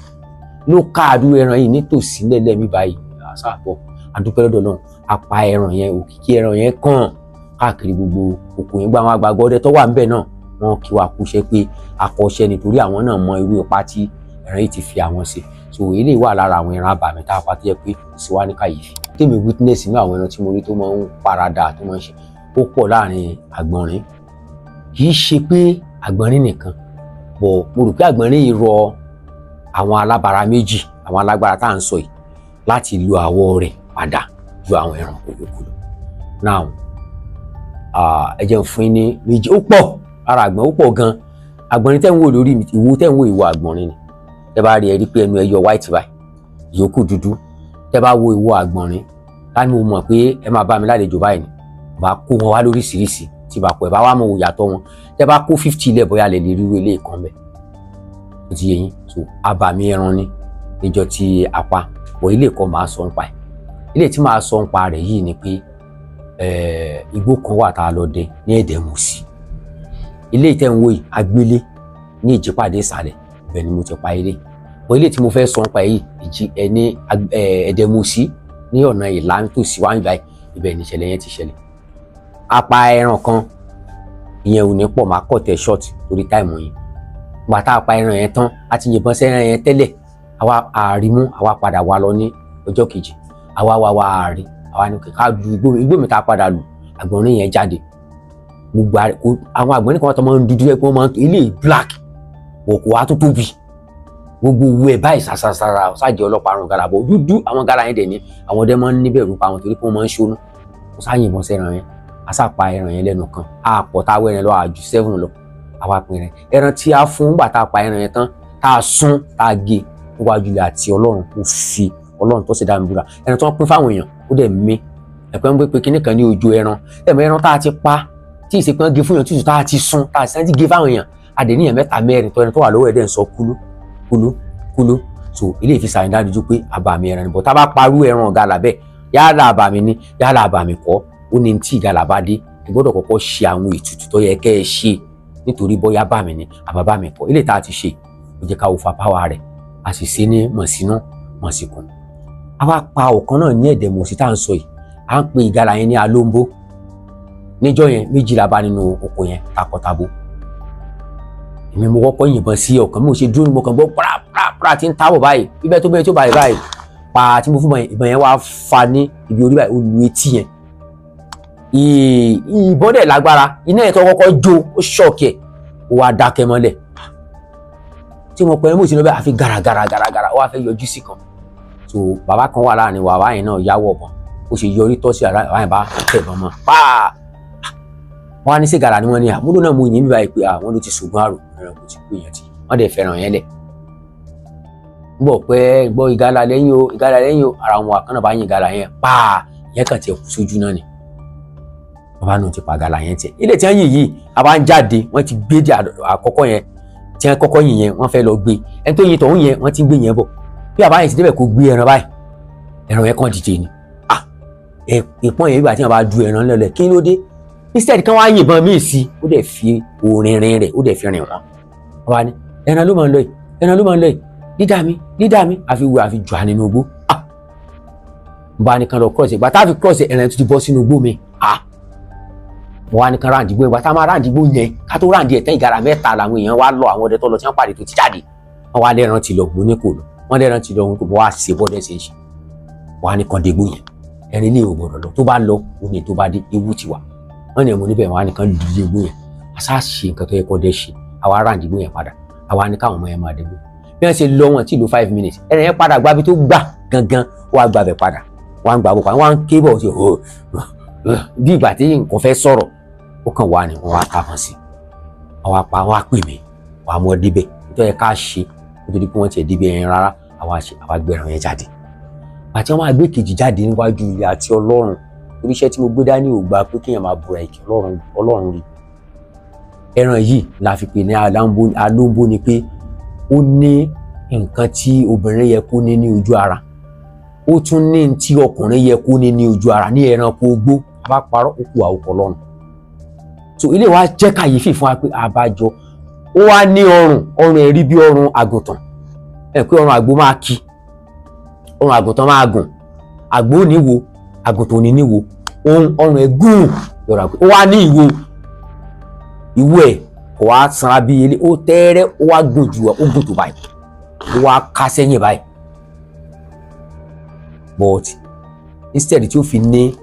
Speaker 1: ló ká àdúrà ẹran yìí nítòsí lẹ́lẹ́mí báyìí. Àṣàbọ̀ àdúpẹ́ lọ́dọ̀ náà, a pa ẹran yẹn, òkìkí ẹran yẹn kàn káàkiri gbogbo oko yẹn. Gba àwọn àgbààgbà ọdẹ tó wà ńbẹ̀ náà, wọ́n kí wa kúṣẹ́ pé akọ́ṣẹ́ nítorí àwọn náà mọ irú ipa tí ẹran yìí ti fi àwọn ṣe. So eléyìí wà lára àwọn ẹran abàmì tá a pa tó jẹ́ pé kò sí wá ní kàyéfì. Tèmi witness nínú àwọn ẹran tí mo rí tó máa ń paradà, tó máa ń ṣe, ó pọ̀ láàrin àgbọ̀nrín. Kì í ṣe pé àgbọ̀nrín nìkan, bọ̀ mo rò pé àgbọ̀nrín yìí rọ àwọn alábara méjì, àwọn alágbára tá à ń sọ yìí, láti lo àwọ̀ rẹ̀ padà ju àwọn ẹranko yòókù lọ. Now, ẹ jẹ́ n fún yín ní méjì, ó pọ̀ ara àgbọ̀n, ó pọ̀ gan. Àgbọ̀nrín tẹ́ ń wò lórí mi, ìwo tẹ́ ń wò ìwo àgbọ̀nrín ni. Tẹ́ bá rí ẹ rí pé ẹnu ẹ yọ white báyìí, ìyókù dúdú. Tẹ́ bá wo ìwo àgbọ̀nrín, ká ní mo mọ̀ pé ẹ máa bá mi lálejò báyìí ni, bá kó wọn wá lóríṣiríṣi tí bá pọ̀ ẹ bá wá mọ̀ òyàtọ̀ wọn. Tẹ́ bá kó 50 ilẹ̀ bóyá lè lè ríru eléyìí kan bẹ́ẹ̀. Ó ti yé yín. So abàmì ẹran ni níjọ́ tí a pa. Bọ̀ ilé kan máa sọ nípa ẹ̀. Ilé tí máa sọ nípa rẹ̀ yìí ni pé igbó kan wà tá a lọ dẹ ní Ẹ̀dẹ̀mùsì. Ilé tẹ́ ń wò yìí, agbélé ní Ìjípàdé ìsàlẹ̀, ibẹ̀ ni mo ti pa ilé. Bọ̀ ilé tí mo fẹ́ sọ nípa yìí, ní Ẹ̀dẹ̀mùsì ní ọ̀nà Ìlá nítòsí wá níbàyìí, ibẹ̀ ni ìṣẹ̀lẹ̀ yẹn ti ṣẹlẹ̀. A pa ẹran kan, ìyẹn ò ní pọ̀, máa kọ̀ tẹ short torí táìmù yìí. Ìgbà tá a pa ẹran yẹn tán, a ti yìnbọn sẹ́ran yẹn tẹ́lẹ̀, àwa àrímú, àwa padà wá lọ ní ọjọ́ kejì. Àwa wá wá àárí, àwa ní ká lu igbó mi tá a padà lù, àgbọ̀nrín yẹn jáde. Gbogbo àwọn àgbọ̀nrín kan tó máa ń dúdú ẹ pé wọ́n máa ń tó ilé black, kò wá tó tóbi. Gbogbo owó ẹ̀ báyìí sàṣàṣàrà ṣáàjẹ́ ọlọ́pàá àrùn gàlà bọ̀ dúdú. Àwọn gàlà yẹn dẹ̀ ní àwọn ọdẹ máa ń níbẹ̀rù pa àwọn torí pé wọ́n máa ń ṣónú. Wọ́n sá yìnbọn sẹ́ran yẹn, a sá pa ẹran yẹn lẹ́nu kan. A pọ̀ tá a wọ ẹran lọ àjù 7 lọ. Àwa pin ẹran. Ẹran tí a fún gbà tá a pa ẹran yẹn tán, tá a sún, tá a gé níwájú ilẹ̀ àti Ọlọ́run, kò fi Ọlọ́run tó ṣe dá mi búra. Ẹran tí wọ́n pín fáwọn èèyàn ó dẹ̀ mí. Ẹ̀pẹ́ ń gbé pé kinní kan ní ojú ẹran. Ẹ̀mọ ẹran tá a ti pa tí ìsìnkú gé fún èèyàn tútù tá a ti sún, tá a sì ti gé fáwọn èèyàn. Adẹ̀níyàn 3 mẹ́rin tó ẹran tó wà lọ́wọ́ ẹ̀ dẹ̀ ń sọ kúlú kúlú kúlú. So ilé ìfisà ìdájú pé àbàmì ẹran ni. Bọ̀ tá a bá parú ẹran ọ̀gá làbẹ́, yálà àbàmì ni yálà àbàmì kọ́, ó ní tí ìgalà bá dé ẹ gbọ́dọ̀ kọ́kọ́ ṣe àwọn ètùtù tó yẹ kẹ́ ẹ ṣe nítorí bóyá bàmì ni àbàbàmì kọ́. Ilé tá a ti ṣe ó jẹ́ ká wo fa páwa rẹ̀, a sì ṣe ní mọ̀sínú mọ̀síkùn. A wá pa ọ̀kan náà ní Ẹ̀dẹ̀mọ̀sí tá à ń sọ yìí, à ń pe ìgalà yẹn ní Alóńbó. Níjọ́ yẹn 12 bá nínú oko yẹn takọtabo. Èmi mo kọ́kọ́ yìnbọn sí ọ̀kan, mo ṣe dúró ni mo kàn gbọ́ prapra tí ń tábọ̀ báyìí, bíbẹ́ tó bẹ́ẹ̀ tó báyìí báyìí pa tí mo fún ìbọn yẹn wá fa ní ibi orí báyìí, ó lu etí yẹn. Ìbọn dẹ̀ lágbára, iná yẹn tó kọ́kọ́ jó ó ṣọ̀kì ẹ̀, ó wá dákẹ́ mọ́lẹ̀. Tí mo pẹ́ mo sì lọ bẹ́ẹ̀ àfi gàràgàrà gàràgàrà ó wá fẹ́ yọjú sí kan. So bàbá kan wà láàrin wa, bàbá yẹn náà yáwọ̀ bọ̀n, ó ṣe yọrí tọ́ sí ara bàbá yẹn bá tẹ̀ bọ́n mọ́ pàà. Wọ́n á ní sí gàrà ni wọ́n ní àmúlò náà mo yìn bí báyìí pé àwọn ló ti ṣògùn àrò ẹranko ti kú èèyàn ti wọ́n dẹ̀ fẹ́ràn yẹn lẹ̀. Ń bọ̀ pé gbọ́ ìgalà lẹ́yìn o, ìgalà lẹ́yìn o, ara wọn àkànnà bá yin ìgalà yẹn pàà, ìyẹn kàn tiẹ̀ kú sójú náà ni. Bàbá náà ti pa ìgalà yẹn tiẹ̀. Ilé tí wọ́n yìn yìí, a bá ń jáde, wọ́n ti gbé dé àkọ́kọ́ yẹn, tí wọ́n kọ́kọ́ yìn yẹn, wọ́n fẹ́ lọ gbé. Ẹni tó yin tọ̀hún yẹn, wọ́n ti gbé yẹn bọ̀. Bí bàbá yẹn ti débẹ̀ kó gbé ẹran báyìí, ẹran yẹn kàn dìde ni. Ìpọ́n yẹn ìgbà tí wọ́n bá du ẹran lọ́lẹ̀, kí ló dé? Instead kan wá yìnbọn míì sí, ó dẹ̀ fi orinrin rẹ̀, ó dẹ̀ fi rìn wọ́n. Wọ́n bá ní ẹran ló máa ń lọ yìí, ẹran ló máa ń lọ yìí, dídá mi, dídá mi, àfi wo àfi jù á nínú igbó. N bá ní kan lọ cross, ìgbà tá a fi cross ẹran tó ti bọ́ sínú igbó mi. Wọ́n wá ní kan ráǹdì igbó, ìgbà tá a máa ráǹdì igbó yẹn, ká tó ráǹdì ẹ̀ tán ìgara 3 làwọn èèyàn wá lọ, àwọn ọdẹ tó lọ tí wọ́n pàdé tó ti jáde. Wọ́n wá lẹ́ran ti lọ, mo ní kò lọ. Wọ́n lẹ́ran ti lọ, mo wá ṣe bọ́dẹ̀ ṣe ń ṣe. Wọ́n á ní kan dé igbó yẹn. Ẹran ilé ò gbọ́dọ̀ lọ, tó bá lọ, ó ní tó bá dé, ewu ti wà. Wọ́n ní ẹ̀mú níbẹ̀, wọ́n á ní kan dìde igbó yẹn. Àṣà ṣe nǹkan tó yẹ kó dẹ́ ṣe, àwa ráǹdì igbó yẹn padà, àwa ní káwọn ọmọ yẹn máa dégbò. Bí wọ́n ṣe lọ wọn tí lò 5 minutes, ẹran yẹn padà gbábi tó gbà gangan, wọ́n á gbàbẹ̀ padà, wọ́n á gbà bọ̀ padà, wọ́n á ń ké bọ̀ ṣe bí ìgbà tí nǹkan fẹ́ sọ̀rọ̀, ó kàn wá ni wọ́n á ta wọn sí, wọ́n á pa, wọ́n á pè mí, wọ́n á mọ débẹ̀. Nítorí ẹ ká ṣe nítorí pé wọ́n ti ẹ̀ débẹ̀ yẹn rárá, àwa ṣe, àwa gbé ẹran yẹn jáde. Àti wọ́n máa gbé kejì jáde níwájú ilé àti Ọlọ́run. Torí iṣẹ́ tí mo gbé dání ò gbà pé kéèyàn máa búra ìkẹ́ Ọlọ́run, Ọlọ́run rí. Ẹran yìí la fi pè ní Alóńbó ni pé ó ní nǹkan tí obìnrin yẹ kó ní ní ojú ara, ó tún ní tí ọkùnrin yẹ kó ní ní ojú ara ní ẹranko ogbó. A bá parọ́ ó kù àwòkọ́ lọ́run. So ilé wa jẹ́ kàyéfì fún wa pé àbájọ ó wá ní ọrùn, ọrùn ẹ̀ rí bí ọrùn àgùntàn. Ẹ pé ọrùn àgbo máa ki, ọrùn àgùntàn máa gùn, àgbo ò ní wo, àgùntàn ò ní níwo, ohun ọrùn ẹ̀ gùn lọ́rọ̀ àgùntàn. Ó wá ní ìwo, ìwo ẹ̀ kò wá sanra bí ilé, ó tẹ́rẹ́, ó wá gùn ju, ó gùn tó báyìí, ó wá ká sẹ́yìn báyìí. But instead tí ó fi ní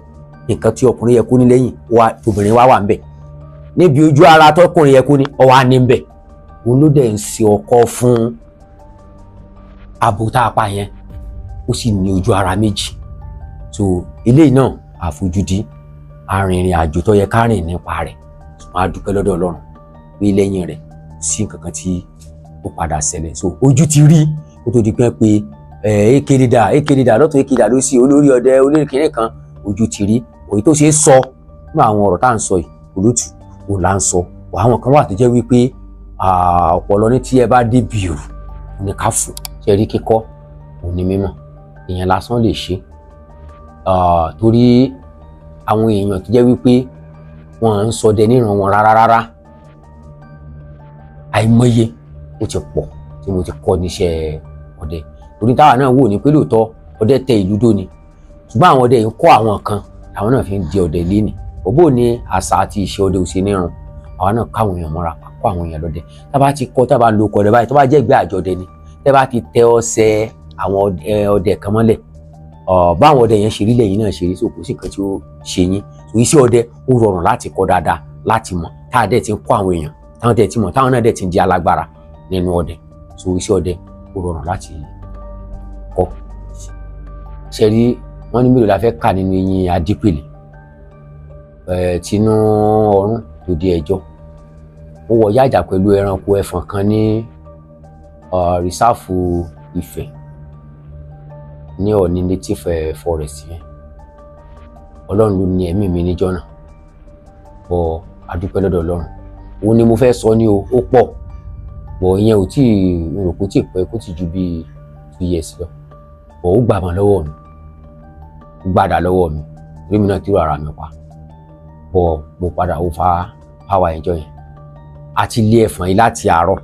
Speaker 1: nǹkan tí ọkùnrin yẹ kó ní lẹ́yìn, wá obìnrin wá wà ńbẹ̀. Níbi ojú ara tọkùnrin yẹ kó ní, ó wá ní ńbẹ̀. Òun ló dẹ̀ ń ṣe ọkọ fún abo tá a pa yẹn, ó sì ní ojú ara méjì. So eléyìí náà àfojúdi, arìnrìn àjò tó yẹ ká rìn nípa rẹ̀. Ṣùgbọ́n a dúpẹ́ lọ́dọ̀ Ọlọ́run pé lẹ́yìn rẹ̀ sí nǹkan kan tí ó padà ṣẹlẹ̀. So ojú ti rí kó tó di pé pé Ekédìdà, Ekédìdà lọ́tọ̀, Ekédìdà ló sí olórí ọdẹ olórí kìnìún kan, ojú ti rí. Òye tó ṣe é sọ nínú àwọn ọ̀rọ̀ tá à ń sọ yìí, olótù òun là ń sọ. Àwọn kan wà tó jẹ́ wípé ọ̀pọ̀lọ ní tí ẹ bá dé bìrù ní ká fò, ṣe rí kíkọ́ òun ní mímọ̀, èèyàn lásán lè ṣe. Torí àwọn èèyàn tó jẹ́ wípé wọ́n ń ṣọdẹ níran wọn rárá rárá, àìmọye ó ti pọ̀ tí mo ti kọ́ níṣẹ́ ọdẹ. Torí táwa náà wò ní pé lóòótọ́ ọdẹ tẹ ìlú dó ni, ṣùgbọ́n àwọn ọdẹ yìí ń kọ́ àwọn kan, àwọn náà fi ń di ọdẹ léni. Òbó ni àṣà àti ìṣe ọdẹ ò ṣe nírun, àwa náà káwọn èèyàn mọ́ra, kọ́ àwọn èèyàn lọ́dẹ. Tá bá ti kọ́, tá bá lo ọkọ̀ ọdẹ báyìí, tó bá jẹ́ ìgbé àjọ ọdẹ ni, tẹ́ bá ti tẹ ọṣẹ àwọn ọdẹ kan mọ́lẹ̀, báwọn ọdẹ yẹn ṣe rí lẹ́yìn náà ṣe rí, so kò sí nǹkan tí ó ṣe yín. So iṣẹ́ ọdẹ ó rọrùn láti kọ́ dáadáa, láti mọ̀, tá a dẹ̀ ti ń kọ́ àwọn èèyàn, táwọn dẹ̀ ti mọ̀, táwọn náà dẹ̀ ti ń di alágbára nínú ọdẹ. So iṣẹ́ ọdẹ Ó rọrùn láti kọ́. Ṣe rí wọ́n ní mélòó la fẹ́ kà nínú eyín adípèlé tinú ọrún tó di ẹjọ́. Mo wọ̀ yájà pẹ̀lú ẹranko ẹfọ̀n kan ní rìsáàfù Ifẹ̀ ní Ọ̀ọ̀ni native forest yẹn. Ọlọ́run ló ní ẹ̀mí mi níjọ́ náà, bọ̀ adúpẹ́ lọ́dọ̀ Ọlọ́run. Òun ni mo fẹ́ sọ ní o, ó pọ̀ bọ̀ ìyẹn ò tí ì rò kó tí ì pẹ́, kó tí ju bíi 2 years lọ. Bọ̀ ó gbàmọ̀ lọ́wọ́ mi, ó gbàdà lọ́wọ́ mi, torí mi náà tírò ara mi pa. Bọ̀ mo padà ó fa power ẹjọ́ yẹn. Àti lé ẹ̀fọn yìí láti àárọ̀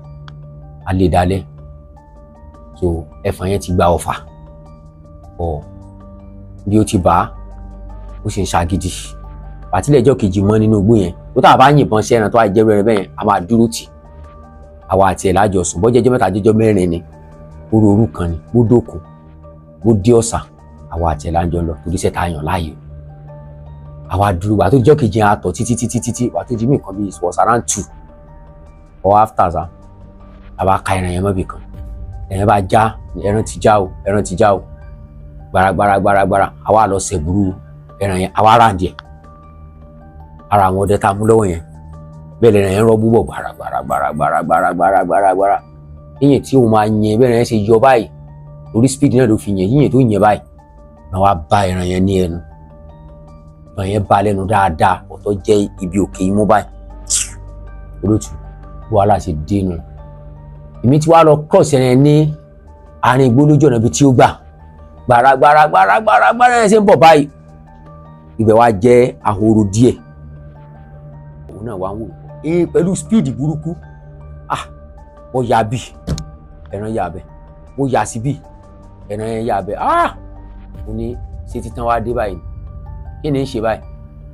Speaker 1: alẹ́ dalẹ́, so ẹ̀fọn yẹn ti gba ọ̀fà. Bọ̀ bí ó ti bá ó sì ń ṣàgídí. Àtìlẹ́ ẹjọ́ kejì mọ́ nínú igbó yẹn, tó tà bá yìnbọn sí ẹran tó wá jẹ́rú ẹran bẹ́ẹ̀ yẹn, a máa dúró tì. Àwa àti ẹ̀ lájọ sùn, bọ́jẹ́ ẹjọ́ mẹ́ta jẹ́jọ́ mẹ́rin ni, orú orú kan ni, bó dóko, bó dé ọ̀sà, àwa àti ẹ̀ lájọ lọ, torí iṣẹ́ tá a yàn láàyò. Àwa dúró, wà tó jọ́ kejì yẹn a tọ̀ títí títí títí, wà tó di mí kan bí it was around 2 or after sa, a bá ka ẹran yẹn mọ́bì kan. Ẹran bá já, ẹran ti já o, ẹran ti já o, gbaragbara gbaragbara, àwa lọ sẹ̀búrú ẹran yẹn, àwa rà díẹ̀. Ara àwọn ọdẹ tá a mú lọ́wọ́ yẹn, bẹ́ẹ̀ lẹ́ran yẹn rọ́ búbọ̀ gbaragbaragbaragbaragbaragbara. Yíyìn tí òun máa yẹn bẹ́ẹ̀ yẹn ṣe yọ báyìí, orí speed náà ló fi yẹn, yíyìn tó yẹn báyìí, náà wá bá ẹran yẹn ní ẹnu. Ẹran yẹn bá lẹ́nu dáadáa, ọ̀tọ̀ jẹ́ ibi òkè imú báyìí. Olótù, wàhálà ṣe dénú. Èmi ti wá lọ cross ẹran yẹn ní àárín igbó lójú ọ̀nà ibi tí ó gbà. Gbaragbaragbaragbaragbara yẹn ṣe ń bọ̀ báyìí. Ibẹ̀ wá jẹ́ ahoro díẹ̀. Òun náà wá ń wò ó pẹ̀lú speed burúkú. Ah, mo yà bí ẹran yà bẹ, mo yà sí bí ẹran yẹn yà bẹ. Ah, mo ní ṣe títan wá dé báyìí, kí ni ń ṣe báyìí?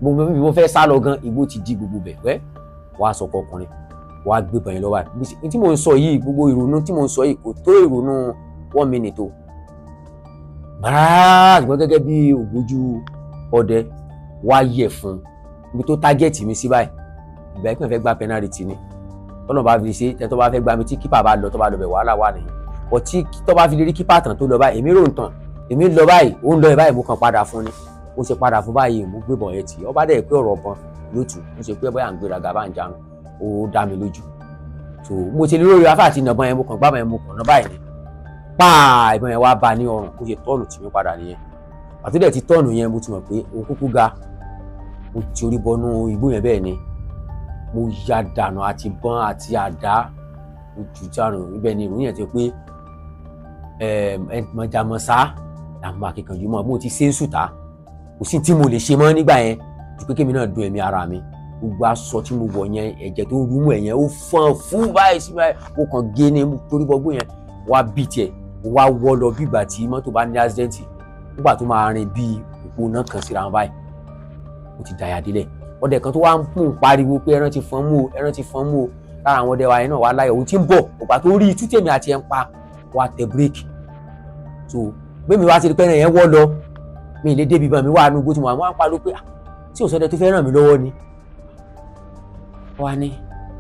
Speaker 1: Mo fẹ́ sá lọ gan, igbó ti di gbogbo bẹ̀ wẹ́. Wàá sọkọ ọkùnrin, wàá gbé bẹ̀yẹn lọ́wọ́ báyìí. Tí mò ń sọ yìí, gbogbo ìrònú tí mò ń sọ yìí kò tó ìrònú 1 minute o. Gbàrà ṣùgbọ́n gẹ́gẹ́ bí ògbójú ọdẹ wá yẹ̀ fún ibi tó tágẹ́ẹ̀tì mi sí báyìí. Ìgbà yìí kàn fẹ́ gba penalty ni, tọ́nà bá fi ṣe, tó bá fẹ́ gba mi tí kípà bá lọ, tó bá lọ bẹ̀ wàhálà wà nìyẹn. Ọ̀ tí tó bá fi lè rí kípà tán tó lọ báyìí, èmi rò ń tàn, èmi lọ báyìí, ó ń lọ báyìí, mo kàn padà fún ni. Ó ṣe padà fún báyìí, mo gbé bọ̀ yẹn tì. Ọba dẹ̀ pé ọ̀rọ̀ ọ̀bọ̀n lótú, ó ṣe pé bóyá ń gbéraga bá ń jarun, ó dá mi lójú. So mo ti lórí afá àti ìnàbọ̀n yẹn, mo kàn gbábọ̀ yẹn, mo kàn ná báyìí ni. Pàà ìbọn yẹn wá bá ní ọrùn, ó ṣe tọ́ọ̀nù tì mí padà nìyẹn. Àtúndẹ̀ ti tọ́ọ̀nù yẹn, mo ti mọ̀ pé òun kúkú ga, mo ti orí bọnú igbó yẹn bẹ́ẹ̀ ni. Mo ya dànù àti bọ́n àti àdá, mo jù dànù. Ibẹ̀ ni ìròyìn yẹn ti pé mọ̀jàmọ̀sá làwọn akíkanjú mọ̀, mo ti ṣe ń sùtá, kò sí tí mo lè ṣe mọ́ nígbà yẹn ju pé kémi náà dun ẹ̀mí ara mi. Gbogbo aṣọ tí mo wọ̀ yẹn, ẹ̀jẹ̀ tó rú mọ́ ẹ̀yẹn ó fọ́n fún báyìí sí báyìí, mo kàn gé ní torí bọ́gbó yẹn wá bí tiẹ̀, wá wọ́ lọ bí ìgbà tí mọ́tò bá ní accident, nígbà tó máa rìn bí òpó náà kan síra wọn báyìí, ó ti dàyà délẹ̀. Ọdẹ kan tó wá ń mú pariwo pé ẹran ti fọ́n mú o, ẹran ti fọ́n mú o. Lára àwọn ọdẹ wa yẹn náà wá láyọ̀, òun ti ń bọ̀, ògbà tó rí itú tèmi àti ẹ̀ ń pa, wá tẹ bírèkì. So gbé mi wá ti rí pé ẹran yẹn wọ́ lọ, mi lè débi ìbọn mi wà nínú igbó tí mo wà, wọ́n á pariwo pé tí ò sọdẹ tó fẹ́ ràn mí lọ́wọ́ ni. Wá ní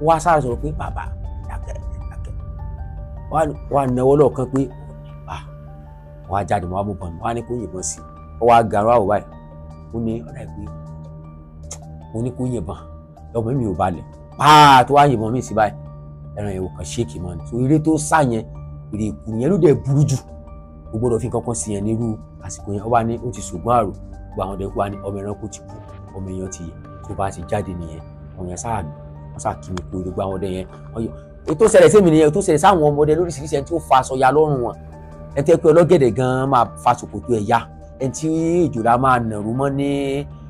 Speaker 1: wá sára sọ̀rọ̀ pé bàbá dákẹ́ dákẹ́, wá náwó lọ́ọ̀kan pé wá jáde, wá mú bọ̀n, wá ní kó yìnbọn sí i, ó wá garun àwọ̀ báyìí, ó ní ọ̀rẹ́ pé mo ní kó yìnbọn, ọmọ mi ò balẹ̀ pàà tó wá yìnbọn mi sí báyìí, ẹran yẹn ò kàn ṣéèkì mọ́ ni. So eré tó sá yẹn, èrè ìkùrù yẹn ló dẹ̀ burú jù, o gbọ́dọ̀ fi kankan sí yẹn nírú àsìkò yẹn. Ó wá ní ó ti ṣògùn àrò, gbogbo àwọn ọdẹ kú wá ní ọmọ ẹranko ti kú, ọmọ èèyàn ti yẹ. Tó bá ti jáde nìyẹn, ọmọ yẹn sáà wọ́n sáà kí mi kú, gbogbo àwọn ọdẹ yẹn. Ètò ṣẹlẹ̀ sí mi nìyẹn, ètò ṣẹlẹ̀ sáwọn ọmọdé lóríṣiríṣi, ẹni tí ó fa aṣọ ya lọ́rùn wọn, ẹni tí ó pé ọlọ́gẹ̀dẹ̀ gan-an máa fa ṣòkòtò ẹ̀ ya, ẹni tí ìjòlá máa nàró mọ́ ní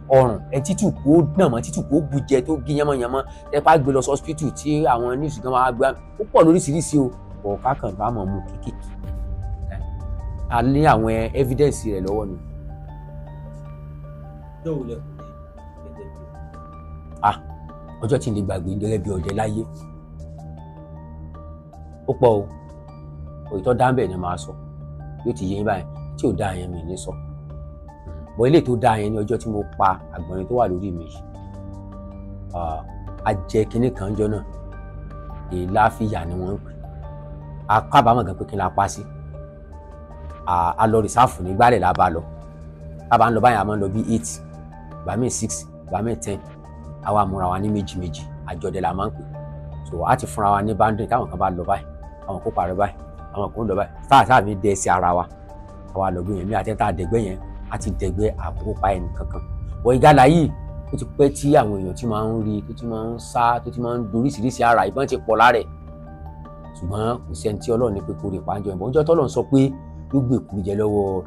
Speaker 1: ọrùn, ẹni tí tùkú ó dàn mọ́, tí tùkú ó bu jẹ tó gé yánmọ́yánmọ́, ẹ pa gbé lọ sí hospital tí àwọn news gan máa gbé, ó pọ̀ lóríṣiríṣi o. Ọ̀ká kan bá mọ̀ mú kéékèèké, a ní àwọn evidence rẹ̀ lọ́wọ́ ni. Ọjọ́ tí n lè gbàgbé gẹ́gẹ́ bí ọdẹ láyé ó pọ̀ o. Òyìtọ́ dáńbẹ̀ ni màá sọ, yóò ti yé yín báyìí, tí ò dáa yẹn mi ní sọ. Bọ́ ilé tó dáa yẹn ní ọjọ́ tí mo pa àgbọ̀nrín tó wà lórí mi yìí. A jẹ kinní kan jọ náà, èélá fìyà ni wọ́n ń pè. A kábàámọ̀ gan pé kí n la pa sí. A lọ rìsáàfù ní gbálẹ̀ la bá lọ. A bá ń lọ báyìí, a máa ń lọ bí 8, ìgbà míì 6, ìgbà míì 10. Àwa múra wa ní méjì méjì, àjọdẹ la máa ń pè. So a ti fúnra wa ní boundary, táwọn kan bá lọ báyìí, àwọn kó parẹ́ báyìí, àwọn kò ń lọ báyìí. Táà mi dẹ sí ara wa. Àwa lọ gbé yẹn, mi àti ẹni tá a dẹ̀gbẹ́ yẹn, a ti dẹ̀gbẹ́ àkókò pa ẹnì kankan. Wọ ìgalà yìí, ó ti pẹ́ tí àwọn èèyàn ti máa ń rí, tó ti máa ń sá, tó ti máa ń doríṣiríṣi ara, ìbọn ti pọ̀ lára ẹ̀. Ṣùgbọ́n kò sẹ́ni tí Ọlọ́run ní pé kó rí ìpànjọ ìbọn. Ọjọ́ tọ́lọ́run sọ pé yóò gbé èkuru jẹ lọ́wọ́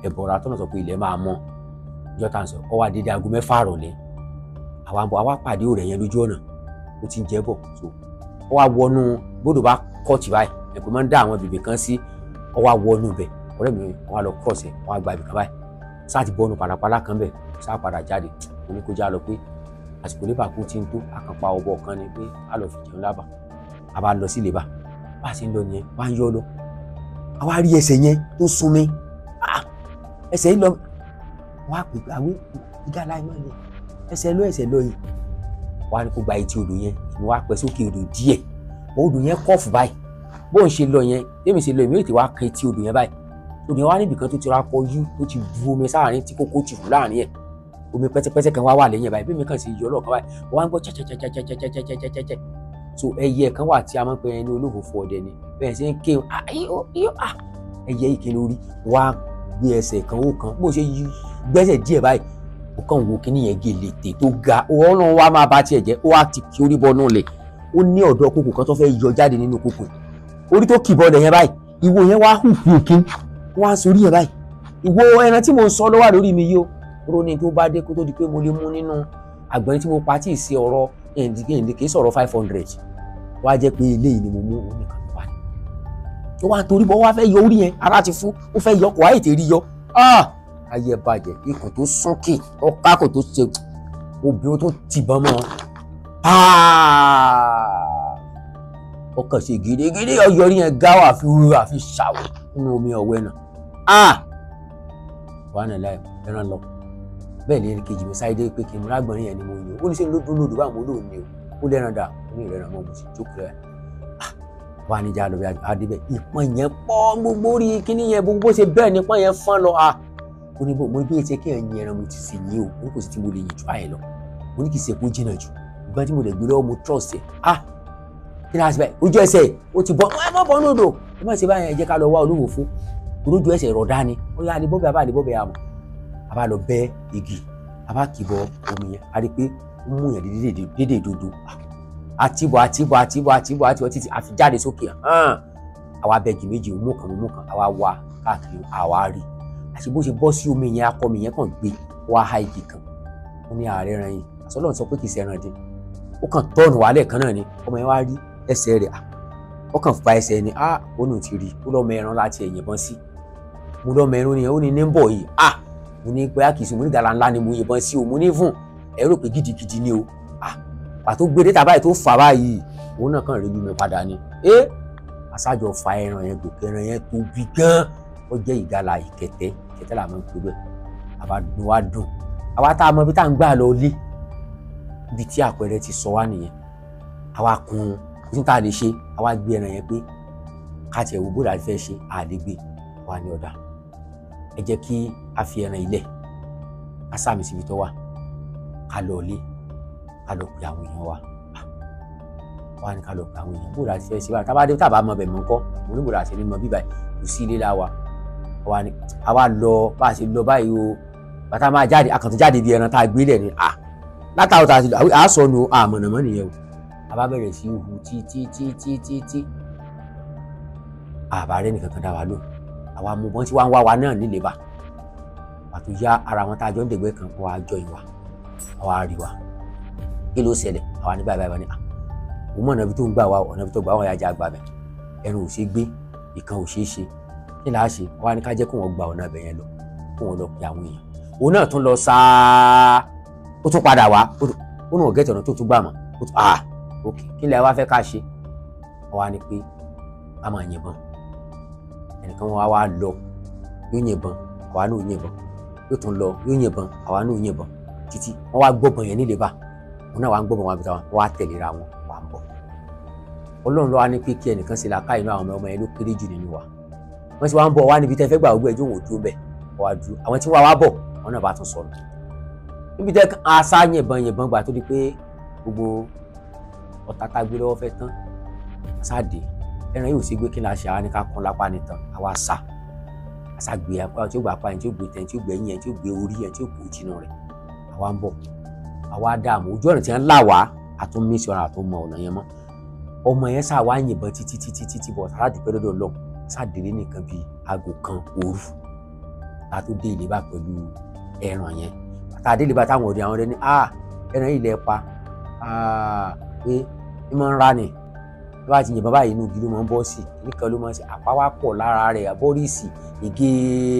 Speaker 1: ẹ̀bọ̀ra, tọ́lọ́run sọ pé ilẹ̀ máa mọ́. Ọjọ́ tá à ń sọ, ó wá dédé aago 6 ìrọ̀lẹ́. Àwa ń bọ̀, àwa pàdé ọ̀rẹ́ yẹn lójú ọ̀nà, ó ti ń jẹ́ bọ̀. So ó wá wọnú bódò bá kọ́ọ̀tì báyìí, ẹ̀pẹ́ máa ń dá àwọn bèbè kan sí, ó wá wọnú bẹ̀. Ọ̀rẹ́ mi ó wá lọ cross ẹ̀, ó wá gba ibì kan báyìí. Sáà ti bọ́nu pàlàpàlà kan bẹ̀, sáà padà jáde. Mo ní kó já lọ pé àsìkò lébà kú ti ń tó, a kàn pa ọbọ kan ni pé a lọ fi jẹun lábà. A bá lọ sí lébà, bá a ṣe ń lọ nìyẹn, bá ń yọ lọ. A wá rí ẹsẹ̀ yẹn tó sún mi. Ẹsẹ̀ yìí lọ, wọ́n á pè pé àwé ìgalà ẹ̀ máa lọ. Ẹsẹ̀ lọ, ẹsẹ̀ lọ yìí. Wọ́n á ní kó gba etí odò yẹn, èmi wá pẹ́ sókè odò díẹ̀. Odò yẹn kọ́ọ̀fù báyìí. Bó ń ṣe lọ yẹn, tèmi ṣe lọ, èmi ò tè wá kan etí odò yẹn báyìí. Odò yẹn wá níbì kan tó ti ra kọjú, tó ti bu omi sáàrin tí kókó ti hù láàrin ẹ̀. Omi pẹ́tẹ́pẹ́tẹ́ kan wá wà lẹ́yìn ẹ̀ báyìí, bí mi kàn ṣe yọ lọ́ọ̀kan báyìí, wọ́n á ń gbọ́ chẹ́chẹ́chẹ́chẹ́chẹ́chẹ́chẹ́chẹ́. So ẹyẹ kan wà tí a máa ń pè é ní olófòfò ọdẹ ni. Bẹ́ẹ̀ ṣe ń ké ẹyẹ yìí kí lórí wá gbé ẹsẹ̀ kan ó kan, bó ṣe yí gbẹ́sẹ̀ díẹ̀ báyìí, ó kàn wo kíní yẹn gèlètè tó ga, Ọlọ́run wá máa bá tiẹ̀ jẹ́, ó wá ti kí orí bọnú lẹ̀. Ó ní ọ̀dọ́ kòkò kan tó fẹ́ yọ jáde nínú kòkò. Orí tó kì bọlẹ̀ yẹn báyìí, ìwo yẹn wá hù hù kí wọ́n á sorí yẹn báyìí. Ìwo ẹran tí mo ń sọ ló wà lórí mi yìí o. Ró ní tó bá dé kó tó di pé mo lè mú nínú àgbọ̀nrín tí mo pa tí ì ṣe ọ̀rọ̀ ẹ̀ǹdí kì í sọ̀rọ̀ 500. Wá jẹ́ pé eléyìí ni mo mú òun nìkan wá ní. Ó wá torí bọ́ wá fẹ́ yọ orí yẹn, ara ti fún, ó fẹ́ yọ, kò wá ètè rí yọ. Ayé bàjẹ́, ikùn tó súnkì, ọ̀ká kò tó ṣe, obìnrin tó tìbọn mọ́. Ó kàn ṣe gidigidi, ọyọ orí yẹn gáwà àfi wúru àfi ṣàwọ̀ nínú omi ọ̀wẹ́ náà. Wà ní láì ẹran lọ. Bẹ́ẹ̀ ni ẹnìkejì mi sáré dé pé kí n mú lágbọ̀nrín yẹn ni mo yàn. Ó ní ṣe ló dún lódò báwo ló ní o. Ó lẹ́ran dà, ó ní ìrẹ́ran mọ́, mo sì jókòó rẹ̀. Wà ní ìjà lọ bí a dé bẹ́ẹ̀. Ìpọ́n yẹn pọ́ gbogbo orí kíní yẹn, gbogbo ṣe bẹ́ẹ̀ ni ìpọ́n yẹn fọ́n lọ. Ó ní bó mo ní bí etí kí ẹ̀yin ẹran mo ti sì yín o. Mo ní kò sí tí mo lè yìn jù báyìí lọ. Mo ní kì í ṣe kó jìnnà jù. Ìgbà tí mo lè gbé lọ́wọ́ mo trust ẹ̀. Kí ni a ṣe báyìí? Ojú ẹsẹ̀ ó ti bọ́, ẹ má bọ́ lódò. Ẹ má ṣe báyẹn, ẹ jẹ́ ká lọ wá olówó fún. Orójú ẹsẹ̀ rọ̀dá ni. Ó yá ni bọ́bẹ̀ àbá ni bọ́bẹ̀ àmọ̀. A bá lọ bẹ́ igi, a bá kì bọ omi yẹn, a rí pé ó mú yẹn dédé dodo. Àtibọ̀ àtibọ̀ àtibọ̀ àtibọ̀ àtibọ̀ títí a fi jáde sókè. Àwa bẹ́gi méjì, mú kan mú kan, àwa wá káàkiri, àwa rí. Àti bó ṣe bọ́ sí omi yẹn, akọ mi yẹn kàn gbé wá há igi kan. Ó ní ààrẹ ẹran yìí, àsọlọ́run sọ pé kì í ṣe ẹran dín. Ó kàn tọ́ọ̀nù wálẹ̀ kan náà ni, ọmọ yẹn wá rí ẹsẹ̀ rẹ̀. Ó kàn fa ẹsẹ̀ ni, ó nù ti rí, ó lọ́mọ ẹran láti ẹ̀yìn bọ́n sí. Mo lọ́mọ ẹran ni, ó ní ní ń bọ̀ yìí. Mo ní pé kì í ṣe, mo ní gàlà ńlá ni mo yìnbọn sí o, mo ní fún ẹ rò pé gidigidi ni o. Pàtó gbé dé tàbáyé tó fà báyìí, òun náà kàn rí mi padà ni. Aṣáájọ fa ẹran yẹn gòkè, ẹran yẹn tóbi gan. Ó jẹ́ ìgalà ìkẹtẹ́, ìkẹtẹ́ là máa ń pè bẹ́ẹ̀. Àbá dùn wá dùn. Àwa tá a mọ ibi tá à ń gbà lọ lé, ibi tí àpẹẹrẹ ti sọ wá nìyẹn. Àwa kun kò sí tá a lè ṣe, àwa gbé ẹran yẹn pé ká tiẹ̀ wo bóra fẹ́ ṣe, a lè gbé wa ní ọ̀dà. Ẹ jẹ́ kí a fi ẹran ilẹ̀, ká sàmì síbi tó wà, ká lọ lé, ká lọ pe àwọn èèyàn wa. Wá ní ká lọ pe àwọn èèyàn, bóra fẹ́ ṣe báyìí. Tá a bá dé, tá a bá mọ bẹ̀ mọ́ ńkọ́, mo ní bóra ṣe ní mọ bíbáyìí, kò sí ilé la wa. Wá ní àwa lọ bá a ṣe lọ báyìí o, bàtà máa jáde, akàntún jáde bí ẹran tá a gbé lẹ̀ ni. Látàwọn tá a ti lọ, à sọnù àmọ̀nàmọ́ nìyẹn o. A bá bẹ̀rẹ̀ sí hu tí tí tí tí tí tí. Àbá rẹ̀ nìkan kan dá wa lóhùn. Àwa mú bọ́n tí wá ń wá wa náà nílé bá. Pàtó yá ara wọn tá a jọ ń dẹ̀gbẹ́ kan, wọ́n á jọ ìwà, wọ́n á rí wa. Kí ló ṣẹlẹ̀? Àwa ní báyìí báyìí ní. Òun mọ̀ ọ̀nà ibi tó ń gbà wá, ọ̀nà ibi tó gbà wọ́n yá já gbà bẹ̀. Ẹran ò ṣe gbé, ìkan ò ṣe é ṣe. Kí là á ṣe? Wọ́n á ní ká jẹ́ kó wọ́n gba ọ̀nà ibẹ̀ yẹn lọ, kó wọ́n lọ pe àwọn èèyàn. Òun náà tún lọ sáá, ó tún padà wá, ó náà gẹ̀tì ọ̀nà tó tún gbà mọ́. Ó tún ok, kí lẹ wá fẹ́ ká ṣe? Wọ́n á ní pé a máa yìnbọn. Ẹnìkan wá wá lọ, yóò yìnbọn, àwa náà yìnbọn. Yóò tún lọ, yóò yìnbọn, àwa náà yìnbọn. Títí wọ́n wá gbọ́bọn yẹn nílé bá. Òun náà wá ń gbọ́bọn wọn àbí táwọn wá tẹ̀léra wọn, wá ń bọ̀. Ọlọ́run ló wá ní pé kí ẹnìkan ṣe làákàyè inú àwọn ọmọ yẹn ló kéré jù nínú wa. Wọ́n sì wá ń bọ̀ wá níbi tẹ́ fẹ́ gbà gbogbo ẹjọ́ òun ò dúró bẹ́ẹ̀, wá dúró. Àwọn tí wọ́n wá bọ̀ wọn náà bá tún sọnù níbi tẹ́ asá yìnbọn yìnbọn gbà tó di pé gbogbo ọ̀tá tá gbé lọ́wọ́ fẹ́ tán. Asáde ẹran yóò ṣe gbé kí n la ṣe àwa ní ká kún lápá nìtàn. Àwa sá àṣà gbé apá tí ó gbà apá yẹn, tí ó gbé tẹ̀, tí ó gbé ẹ̀yìn yẹn, tí ó gbé orí yẹn, tí ó gbé òjìnà rẹ̀. Àwa ń bọ̀, àwa dààmú ojú ọ̀nà tí wọ́n là wá, àtún mí sí ọ̀nà, àtún mọ ọ̀nà yẹn mọ́. Ọmọ yẹn sá wá yìnbọn títí títí títí bọ̀ aládùúgbò lọ́dọ̀ lọ sádìrí nìkan bíi aago 1 òru ta tó dé ilé bá pẹ̀lú ẹran yẹn. Tá a dé ilé bá táwọn ọdẹ, àwọn ọdẹ ní a ẹran yìí lẹ pa pé ní máa ń ra ni bí wàá ti yìnbọn báyìí inú igi ló máa ń bọ́ sí, nìkan ló máa ń ṣe àpá wá pọ̀ lára rẹ̀, àbọ̀rìsì igi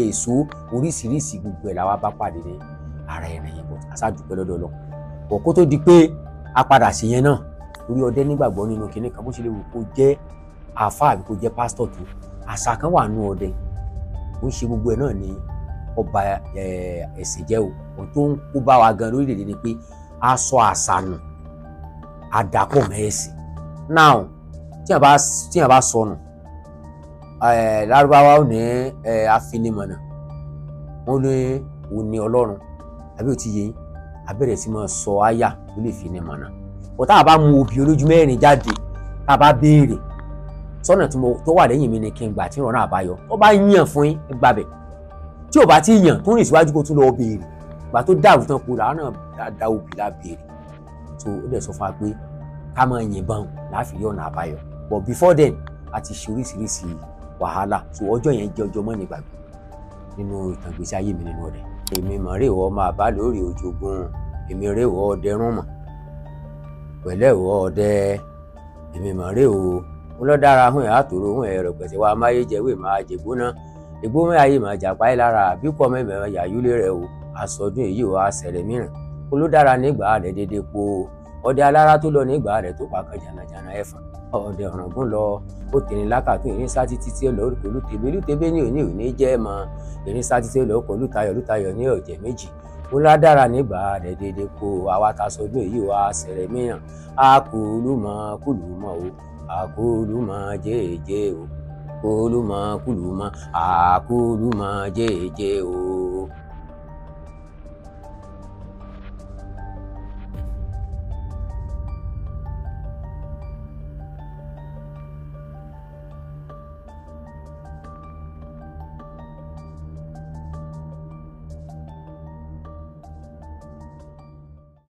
Speaker 1: èso oríṣiríṣi gbogbo ẹ̀ làwa bá pàdé ní ara ẹran yẹn. Bọ̀ aṣáájú lọ́dọ̀ lọ bọ̀ kó tó di pé a padà sí yẹn náà, torí ọdẹ nígbàgbọ́ nínú kinní kan, bó ṣe lè wù kó jẹ́ àáfàá àbí kó jẹ́ pásítọ̀ tó, àṣà kan wà nínú ọdẹ. Ó ń ṣe gbogbo ẹ̀ náà ní ọba ẹ̀sìn jẹ́ o. Ohun tó ń kó bá wa gan lórílẹ̀‐èdè ni pé a sọ àṣà nù, a dàpọ̀ mọ́ ẹ̀sìn. Now tí a bá sọnù, Lárúbáwá ò ní afinimọ̀nà, wọ́n ní òun ní Ọlọ́run àbí ò ti yé yín, a bẹ̀rẹ̀ sí máa sọ àyà tó lè fi ní mọ̀nà. Bọ̀ tá a bá mú obì olójú mẹ́rin jáde, tá a bá béèrè sọ́nà tó wà lẹ́yìn mi ni kí n gbà tí ìrọ̀rùn àbáyọ tó bá yàn fún yín gbàbẹ̀, tí ò bá ti yàn tó rìn síwájú kó tún lọ béèrè. Gbà tó dàrú tán kó làwọn náà da obì la béèrè tó ó dẹ̀ sọ fún wa pé ká máa yìnbọn láfi rí ọ̀nà àbáyọ. But before then a ti ṣe oríṣiríṣi wàhálà. So ọjọ́ yẹn jẹ́ ọjọ́ mọ́ni gbàgbé nínú ìtàn ìgbésí ayé mi nínú rẹ̀. Èmi mọ̀ rè wọ́ máa bá lórí ojoogun, èmi rè wọ́ ọdẹ rún mọ̀ pẹ̀lẹ́ wọ́ ọdẹ, èmi mọ̀ rè o ńlọ́dára hún ẹ̀ àtòrò hún ẹ̀rọ pẹ̀sẹ̀ wa máyé jẹ́wé máa jẹ̀gbóná ìgbóhùn ayé máa jàpá ẹ̀ lára àbíkọ́ mẹ́mẹ́ yàyúlé rẹ̀ o àsọdún èyí o àṣẹrẹ̀ mìíràn olódára nígbà rẹ̀ dédé po ọdẹ alára tó lọ nígbà rẹ̀ tó pa kan jànàjànà ẹ̀fọn ọdẹ ọ̀ràngún lọ ó tẹ̀rín lákàtún ìrìn sá títí tí ó lọ olùtẹ̀bẹ̀ olùtẹ̀bẹ̀ ní òní òní jẹ́ mọ́ ìrìn sá títí ó lọ kọ olùtayọ̀ olùtayọ̀ ní ọ̀jẹ̀ méjì olódára nígbà rẹ̀ dédé po àwa ta sọdún èyí o àṣẹrẹ̀ mìíràn àkùlùmọ̀ kùlùmọ̀ o àkùlùmọ̀ jẹ́ẹ́jẹ́ o kùlùmọ̀ kùlùmọ̀ àkùlùmọ̀ jẹ́ẹ́jẹ́ o.